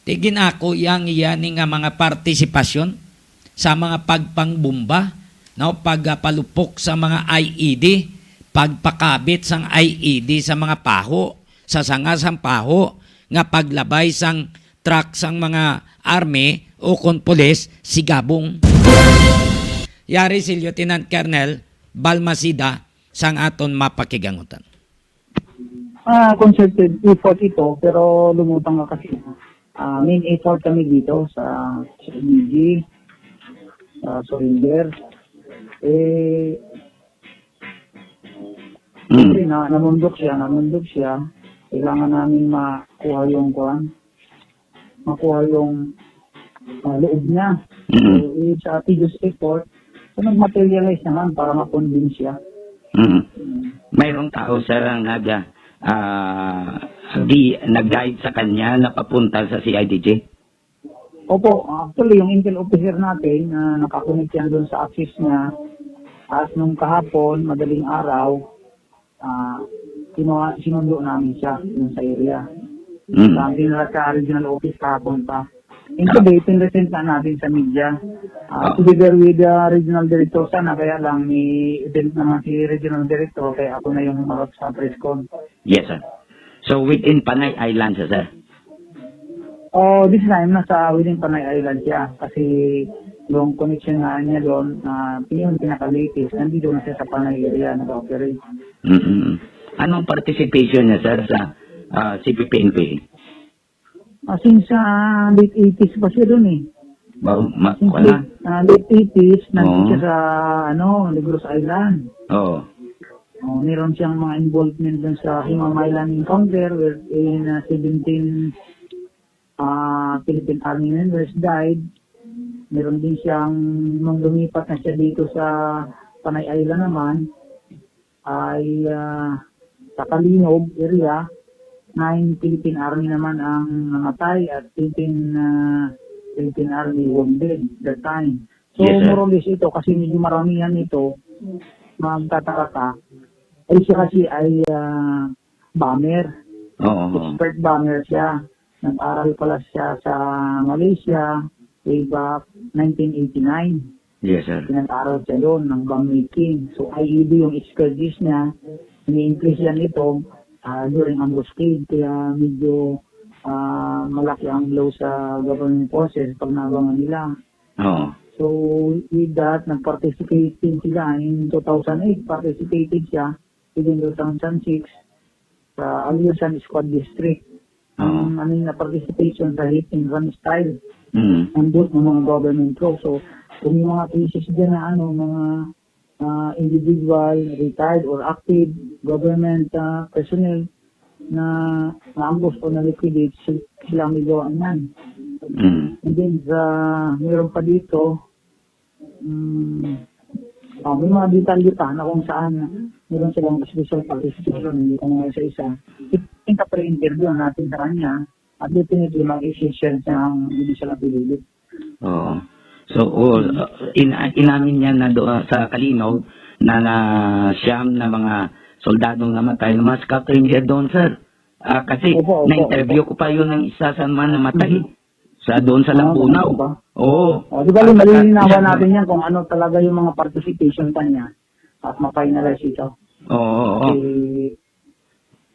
Ti ginako iya ang iya ni nga mga partisipasyon sa mga pagpangbomba, no, pagpalupok sa mga I E D, pagpakabit sang I E D sa mga paho, sa sanga sang paho, nga paglabay sang truck sang mga army o kon pulis, sigabong. Yari si Lieutenant Colonel Balmaceda sang aton mapakigangutan. Ah, concerted effort ito, pero lumutang ka kasi. Ah, main effort kami dito sa, sa N G, sa surrender. Eh, Mm. Siyempre, na, namundok siya, namundok siya. Kailangan namin makuha yung, kuwan, makuha yung, ah, loob niya. Mm. So, it's a tedious effort. So, nag-materialize naman para ma-convince siya. Mm. Mm. Mayroong tao, sir, ang nag-, ah, di, nag-guide sa kanya na papunta sa C I D G? Opo, actually, yung intel officer natin, ah, nakakonect yan dun sa axis niya. At nung kahapon, madaling araw, ah, kinuha, sinundo namin siya dun sa area. Mm. Sa, dinala sa regional office kahapon pa. And today, pinresent na natin sa media. Ah, together with the regional director sana, kaya lang may event naman si regional director, kaya ako na yung humarap sa press con. Yes, sir. So, within Panay Island siya, sir? Oh, this time, nasa within Panay Island siya. Kasi yung connection nga niya doon, ah, yun pinaka-latest, nandito na siya sa Panay area, nag-operate. Mm-mm. Anong participation niya, sir, sa, ah, C P P N P A? Ah, since, ah, late eighties pa siya doon eh. Ba, ma-, Since wala? late, ah, late eighties, nandito Oo. siya sa, ano, Negros Island. Oo. Oh, meron siyang mga involvement dun sa Himam Island encounter wherein, ah, seventeen, ah, Philippine Army members died. Meron din siyang, nung lumipat na siya dito sa Panay Island naman, ay, ah, Sa Kalinog area, nine Philippine Army naman ang namatay at eighteen, ah, Philippine Army wounded that time. So, Yes, sir. more or less ito, kasi medyo maramihan ito, magtataka ka, ay siya kasi ay, ah, bomber. Oo, oo. Expert bomber siya. Nag-aral pala siya sa Malaysia way back nineteen eighty-nine. Yes, sir. Pinag-aral siya doon ng bomb making. So, I E D yung expertise niya. Ini-employ siya nito, ah, during ambush raid. Kaya medyo, ah, malaki ang blow sa government forces pag naabangan nila. Oo. So, with that, nag-participate din sila. In two thousand eight, participated siya within two thousand six sa Aluyasan Squad District. Oo. Ang, ano yung participation sa hit and run style. Mm. Ang both ng mga government troops. So, kung yung mga cases dyan na, ano, mga, ah, individual, retired or active government, ah, personnel na naambos o na-liquidate, si-, sila ang may gawa niyan. Mm. And then, sa, meron pa dito, mm, oh, may mga detalye pa na kung saan meron silang special participation, hindi ko na isa-isa. Ipinta pa rin interview natin sa kanya, at definitely mag-i-share siya ang judicial affidavit. Oo. So, oh, Mm. uh, in-, inamin niya na do-, uh, sa Kalinog na, na siyam na mga soldadong namatay, na mga scatter niya doon, sir. Ah, kasi Opo, opo, na-interview opo. ko pa yun ng isa sa mga namatay Mm. sa doon sa Ah, Lambunao. ganun ba? Oo. O, di ba, At saka malilinawan siya natin yan kung ano talaga yung mga participation pa niya at ma-finalize ito. Oo, oo. Kasi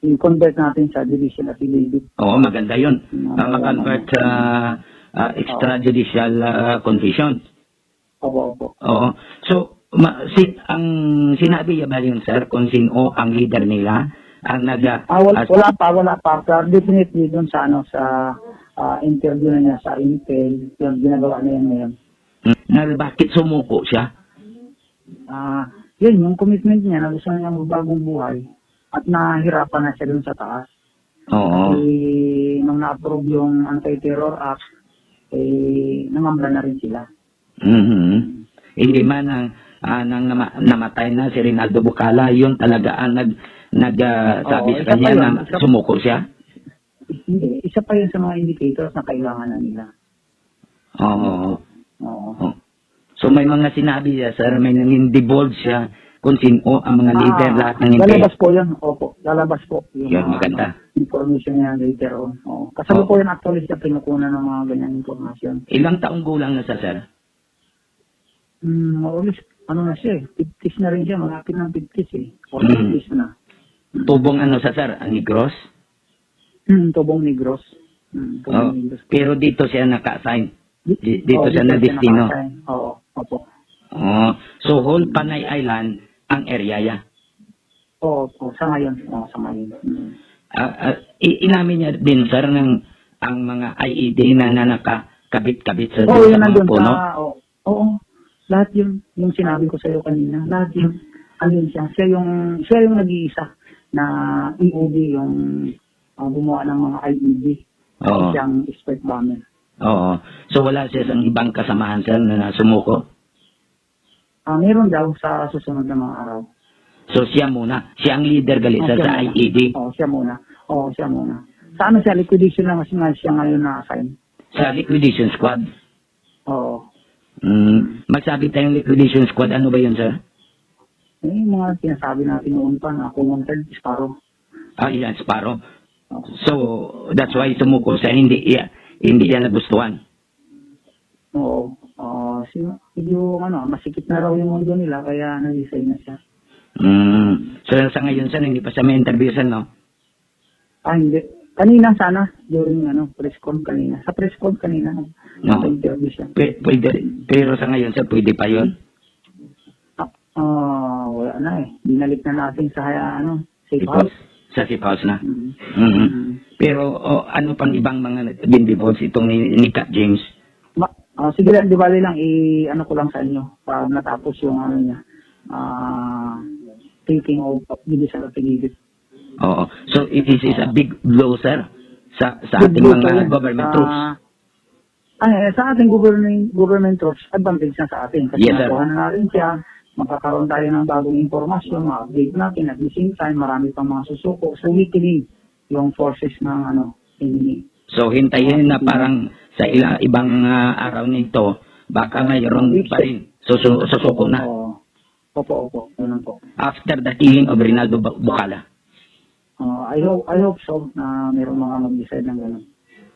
i-convert natin sa judicial affidavit. Oo, maganda yun. Yung Ah, mga ma-convert ano. sa, ah, Oo. extrajudicial, ah, confession. Opo, opo. Oo. So, ma-, si-, ang sinabi niya ba yun, sir, kung sino ang leader nila? Ang naga-, Ah, wal-, as- wala pa, wala pa. Pero definitely dun sa, ano, sa, ah, interview na niya sa Intel, yung ginagawa na yan ngayon. Hmm. Na bakit sumuko siya? Ah, yun, yung commitment niya na gusto niya magbagong buhay at nahirapan na siya dun sa taas. Oo. Kasi nung na-approve yung Anti-Terror Act, eh, nangambra na rin sila. Mhm. Hindi man ang, ah, nang nama-, namatay na si Rinaldo Bucala, yun talaga ang nag-, nag, ah, sabi Oo, sa isa pa kanya yun. na Isa sumuko siya? Hindi, isa pa yun sa mga indicators na kailangan na nila. Oo. Oo. Oh. So, may mga sinabi siya, sir, may nangin-divulge siya kung sino ang mga leader, Ah, lahat ng lalabas po yun. Opo, lalabas po yung Yun, mga maganda. information niya later on. Oo. Kasama Oo. po yun actually sa kinukunan ng mga ganyang impormasyon. Ilang taong gulang na siya, sir? Mm, more or less, ano na siya eh, fifties na rin siya, malapit ng fifties eh. Or Mm. fifties na. Mm. Tubong ano sa, sir? Ah, Negros? Mm, tubong Negros. Mm, tubong Oh, Negros. pero dito siya naka-assign? Di-, Di-, dito oh, siya dito siya nadestino? naka-assign. Oo, opo. Oh, so whole Panay Island ang area ya? Oo, opo. Sa ngayon, oo, sa ngayon. Mm. Ah, ah, i-, inamin niya din, sir, ng ang mga I E D na, na nakakabit-kabit sa Oo, doon sa yun mga nandun puno? sa, oo, oo. Lahat yun, yung sinabi ko sa'yo kanina, lahat yun, andun siya. Siya yung, siya yung nag-iisa na E O D, yung, ah, gumawa ng mga I E D. Oo. Siyang expert bomber. Oo. So, wala siya sa ibang kasamahan, sir, na nasumuko? Ah, meron daw sa susunod na mga araw. So, siya muna. Siya ang leader gali, Oh, sir, siya sa muna. I E D? Oo, siya muna. Oo, siya muna. Sa ano siya, liquidation lang kasi nga siya ngayon na-assign. Sa liquidation squad? Oo. Mm, magsabi tayong liquidation squad, ano ba yun, sir? Eh, yung mga sinasabi natin noon pa na common term, Sparrow. Ah, yan, Sparrow. Oo. So, that's why sumuko siya, hindi iya, hindi niya nagustuhan. Oo. Ah, si-, medyo, ano, masikip na raw yung mundo nila, kaya nag-resign na siya. Mm. So, sa ngayon, sir, hindi pa siya may interview, sir, no? Ah, hindi. Kanina sana, during, ano, press con kanina. Sa press con kanina, No. nag-interview siya. Pe-, pwede, pero sa ngayon, sir, pwede pa yun? Ah, ah, wala na eh. Binalik na natin sa, ano, safe Safe house. house. Sa safe house na? Mm. Mhm. Mm. Pero, oh, ano pang ibang mga nag-, bindibos itong ni, ni Cap James? Ma-, ah, sige lang, di bali lang, i-, ano ko lang sa inyo, pag natapos yung, ano niya, ah, taking of, of judicial affidavit. Oo. So, it is, is a big blow, sir, sa, sa Big ating blow mga po yun. government Sa, troops. ah, eh, sa ating government, government troops, advantage na sa atin. Kasi Yes, sir. nakuha na natin siya, magkakaroon tayo ng bagong impormasyon, ma-update natin. At the same time, marami pang mga susuko. So, weakening yung forces ng, ano, enemy. So, hintayin na Ah, parang sa ila-, ibang, ah, araw nito, baka mayroon Weeks. pa rin. Susu-, susuko na. Oo. Opo, opo. Ganun po. After the killing of Rinaldo Bu-, Bucala. Ah, I hope, I hope so na mayroong mga mag-decide ng ganun.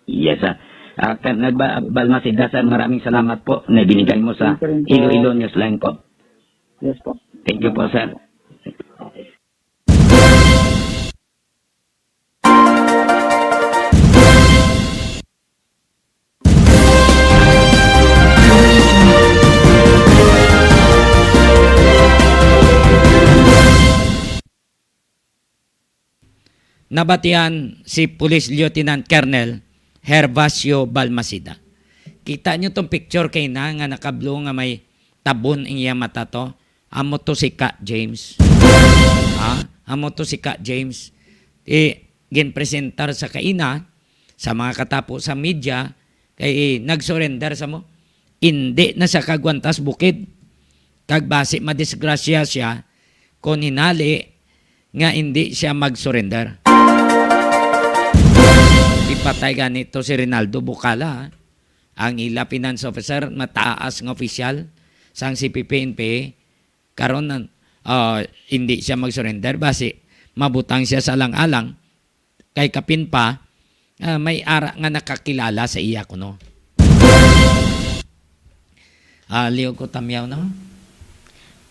Yes, sir. Ah, Colonel Ba-, Balmaceda, sir, maraming salamat po na binigay mo sa Thank you rin po. Iloilo Newsline po. Yes po. Thank you po, sir. Nabatian si Police Lieutenant Colonel Herbacio Balmaceda. Kita nyo tong picture kay na nga nakablo nga may tabon ang iya mata to? Amo to si Ka James. Ha? Amo to si Ka James. Ti, ginpresentar sa kaina, sa mga katapo sa media, kay nag-surrender sa mo. Indi na siya kagwantas bukid. Kag basi madisgrasya siya kung hinali nga indi siya mag-surrender. Ipatay gani to si Rinaldo Bucala, ha? Ang ila finance officer, mataas nga opisyal sang C P P N P, karon, ah, hindi siya mag-surrender, basi mabutang siya sa alang-alang, kay kapin pa, ah, may ara nga nakakilala sa iya kuno. Ah, liog ko tamyaw, no?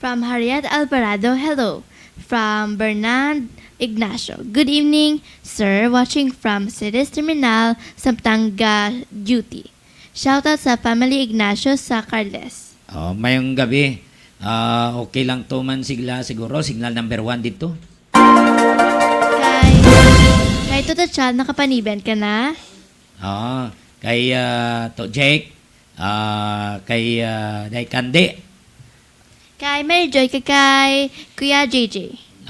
From Harriet Alvarado, hello. From Bernard Ignacio, good evening, sir. Watching from Ceres Terminal, Zamboanga City. Shoutout sa family Ignacio sa Carles. Oh, mayong gabi. Ah, okay lang to man sigla, siguro. Signal number one dito. Kay, kay Tito Chal, nakapaniban ka na? Oo. Kay, ah, to Jake, ah, kay, ah, Day Candy. Kay Mary Joy, kag kay Kuya J J.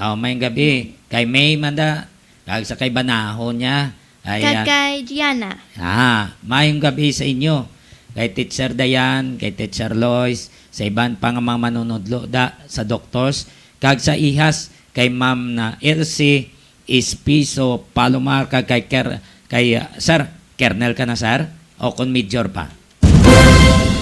Oh, mayong gabi. Kay May Manda, kag sa kay Banaho niya. Ay, Kag ah, kay Gianna. Ah, mayong gabi sa inyo. Kay Teacher Dayan, kay Teacher Lois, sa iban pa nga mga manunudlo da, sa doctors, kag sa ihas, kay Ma'am na Elsie Espiso Palomar, kag kay Ker-, kay, ah, Sir, Colonel ka na, sir? O kung Major pa?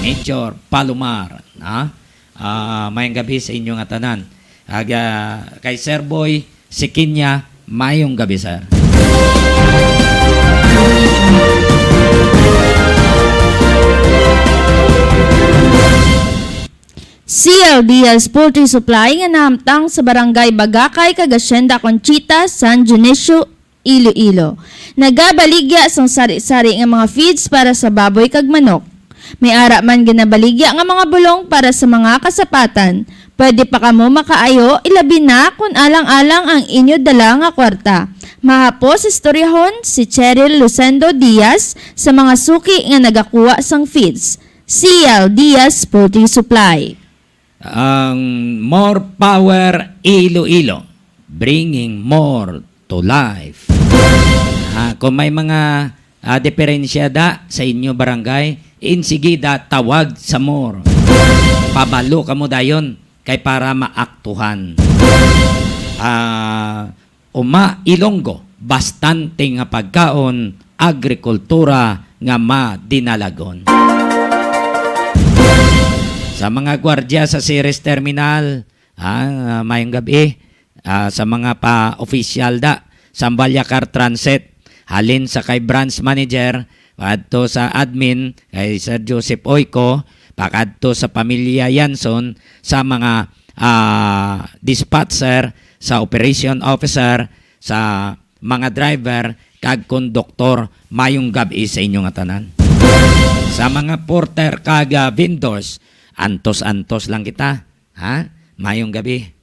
Major Palomar, ha? Ah, mayong gabi sa inyo nga tanan. Aga, kay Sir Boy Sikinya, mayong gabi, sir. C L D S Poultry Supply nga nahamtang sa Barangay Bagakay kag Hacienda Conchita, San Dionisio, Iloilo, nagabaligya sang sari-sari nga mga feeds para sa baboy kag manok. May ara man ginabaligya nga mga bulong para sa mga kasapatan. Pwede pa kamo makaayo, ilabi na kon alang-alang ang inyo dala nga kwarta. Mahapos istoryahon si Cheryl Lucendo Diaz sa mga suki nga nagakuha sang feeds. C L Diaz Poultry Supply. Ang More Power Iloilo, bringing more to life. Ah, kung may mga, ah, diferensya da sa inyo barangay, insigida tawag sa More. Pabalo kamo dayon kay para maaktuhan. Ah, Uma Ilonggo, bastante nga pagkaon, agrikultura nga madinalagon. Sa mga gwardya sa Ceres Terminal, ah, mayong gabi, ah, sa mga pa-opisyal da, sa Ambalyakar Transit, halin sa kay branch manager, adto sa admin, kay Sir Joseph Oyco, pakadto sa pamilya Yanson, sa mga, ah, dispatcher, sa operation officer, sa mga driver, kag konduktor, mayong gab-i sa inyo nga tanan. Sa mga porter kag, ah, vendors, antos-antos lang kita, ha? Mayong gabi.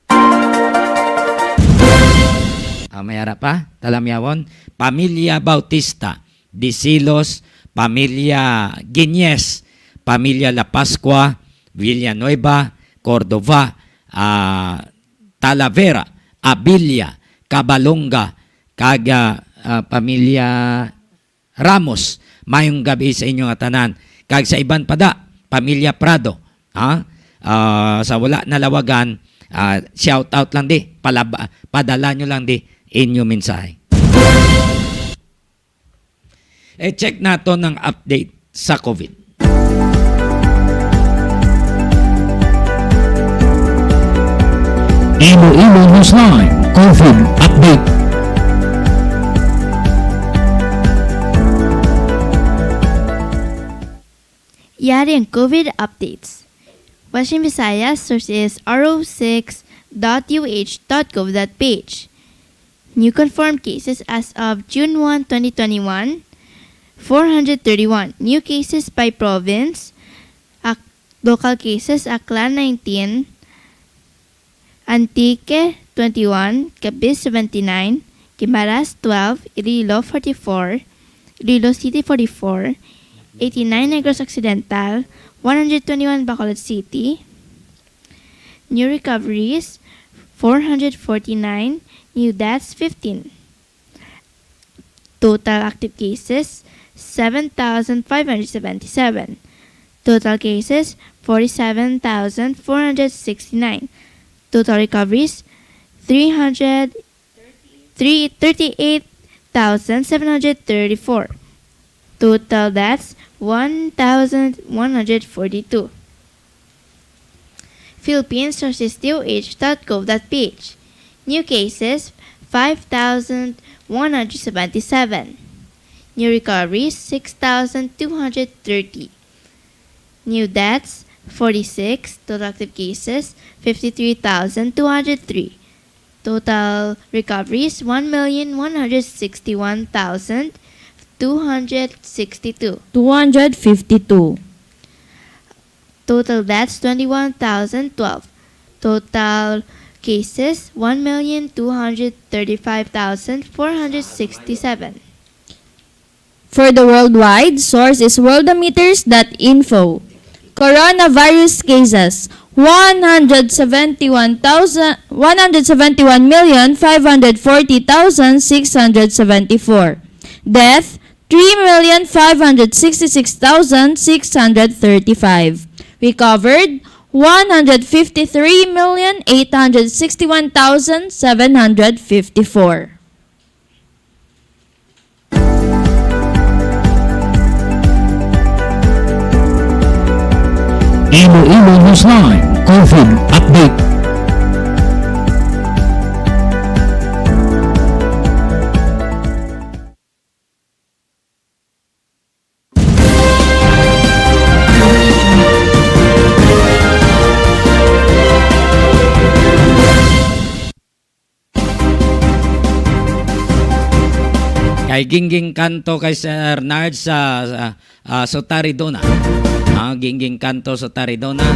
Ah, may ara pa, talamyawon. Pamilya Bautista, Disilos, Pamilya Guiñez, Pamilya La Pascua, Villanueva, Cordova, ah, Talavera, Abilia, Cabalonga, kag, ah, ah, Pamilya Ramos. Mayong gabi sa inyo nga tanan. Kag sa iban pa da, Pamilya Prado, ha? ah, sa wala nalawagan, ah, shout out lang di, palaba-, padala nyo lang di inyo mensahe. E-check nato ng update sa COVID. Iloilo Newsline COVID Update. Yari ang COVID updates. Western Visayas, source is R O six dot U H dot gov dot P H. New confirmed cases as of June one, twenty twenty-one, four hundred thirty-one. New cases by province, Ak-, local cases, Aklan, nineteen, Antique, twenty-one, Capiz, seventy-nine, Guimaras, twelve, Iloilo, forty-four, Iloilo City, forty-four, eighty-nine, Negros Occidental, one hundred twenty-one, Bacolod City. New recoveries, four hundred forty-nine. New deaths, fifteen. Total active cases, seven thousand five hundred seventy-seven. Total cases, forty-seven thousand four hundred sixty-nine. Total recoveries, three hundred, three, thirty-eight thousand seven hundred thirty-four. Total deaths, one thousand one hundred forty-two. Philippines, sources, D O H dot gov dot P H. New cases, five thousand one hundred seventy-seven. New recoveries, six thousand two hundred thirty. New deaths, forty-six. Total active cases, fifty-three thousand two hundred three. Total recoveries, one million one hundred sixty-one thousand two hundred sixty-two. Two hundred fifty-two. Total deaths, twenty-one thousand twelve. Total cases, one million two hundred thirty-five thousand four hundred sixty-seven. For the worldwide, source is worldometers dot info. Coronavirus cases, one hundred seventy-one thousand, one hundred seventy-one million five hundred forty thousand six hundred seventy-four. Death, three million five hundred sixty-six thousand six hundred thirty-five. Recovered, one hundred fifty-three million eight hundred sixty-one thousand seven hundred fifty-four. Iloilo Newsline COVID Update. Kay gingging kanto kay Sir Nard sa, sa, ah, Sotaridona. Ah, gingging kanto Sotaridona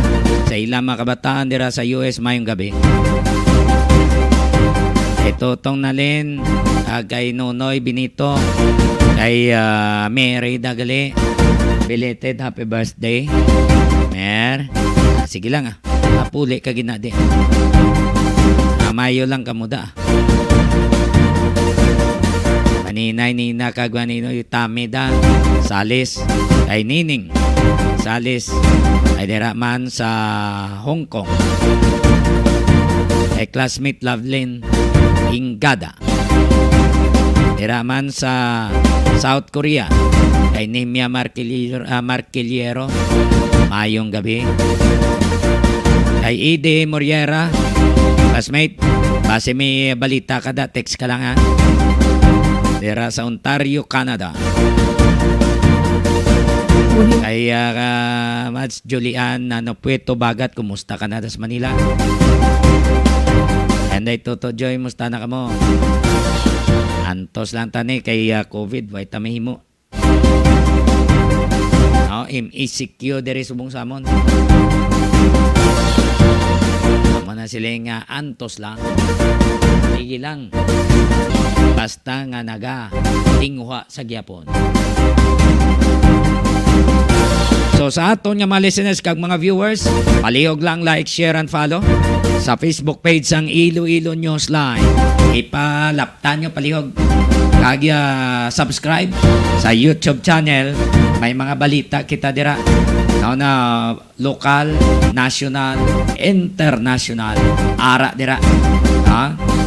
sa ilang mga kabataan dira sa U S, mayong gabi. Kay Totong Nalin, ah, kay Nonoy Benito, kay, ah, Mary Dagali, belated happy birthday. Mer, ah, sige lang, ah. Apuli ka ginadi. Mamayo lang kamo da. Maninay, nina, kag maninoy, Tamida Salis, kay Nining Salis, ay dira man sa Hong Kong. Kay classmate Lovelyn Ingada. Dira man sa South Korea, kay Nimia Marquillo-, ah, Marquillero, mayong gabi. Kay Ede Moriera, classmate, basi may balita ka da, text ka lang, ha. Dira sa Ontario, Canada. Kay, ah, ka-, Mads Julian, ano, Puerto Bagat, kumusta ka na das Manila? And ay Toto Joy, musta na kamo? Antos lang tani kay, ah, COVID, way ta mahimo. Oh, M E C Q diri subong sa amon. Amo na sila nga antos lang. Sige lang. Basta nga naga tinguha sa gyapon. So, sa aton nga mga listeners kag mga viewers, palihog lang like, share, and follow sa Facebook page sang Iloilo Newsline. Ipalaptan nyo palihog. Kag, ah, subscribe sa YouTube channel. May mga balita kita dira. No, na lokal, national, international. Ara dira. Ha?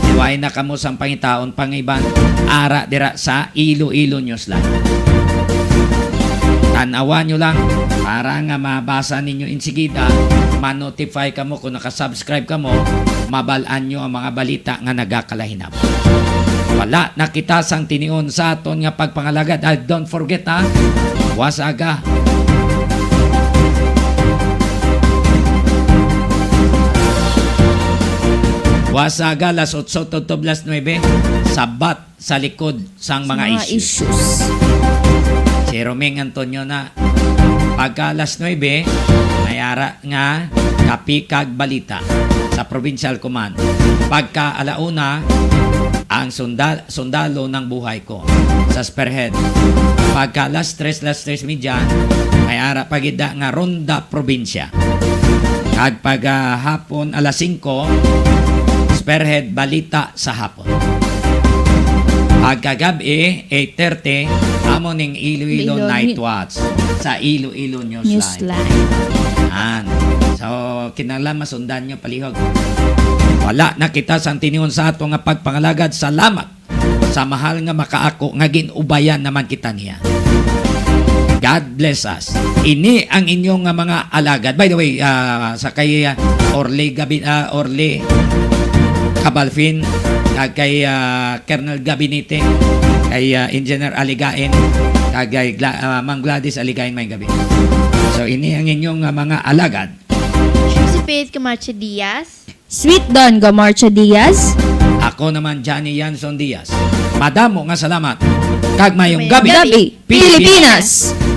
Liway na kamo sang pangitaon pangiban. Ara dira sa Iloilo Newsline. Tan-awan nyo lang para nga mabasa ninyo insigida, ma-notify kamo kung nakasubscribe kamo, mabal-an nyo ang mga balita nga nagakalahinap. Wala na kita sang tinion sa aton nga pagpangalagad. Ah, don't forget, ha, Wasaga. Wasaga, las otso tubtob las nuebe, sabat sa likod sang mga issues. Si Roming Antonio na pagka alas nuebe, may ara nga kape kag balita sa Provincial Command. Pagka alauna, ang sunda-, sundalo ng buhay ko sa Spearhead. Pagka alas tres, alas tres media, may ara pa gid nga ronda probinsya. Kag pag, ah, hapon, alas singko, Spearhead balita sa hapon. Pagkagab-i, eight thirty, amo ning Iloilo Iloilo Night Ni- Watch sa Iloilo Newsline. Newsline. Yan. So, kinahanglan masundan nyo palihog. Wala na kita sang tinion sa ato nga pagpangalagad. Salamat sa mahal nga makaako nga gin-ubayan naman kita niya. God bless us. Ini ang inyong nga mga alagad. By the way, ah, sa kay, ah, Orly Gabi-, ah, Orly Cabalfin, kag kay, ah, Colonel Gabinete, kay, ah, Engineer Aligain, kag kay Gla-, ah, Ma'am Gladys Aligain, may gabi. So, ini ang inyong, ah, mga alagad. Josephine Camacho Diaz. Sweet Don Gamarcha Diaz. Ako naman, Johnny Yanson Diaz. Madamo nga salamat. Kag mayong Mayong gabi, gabi, Pilipinas. Pilipinas.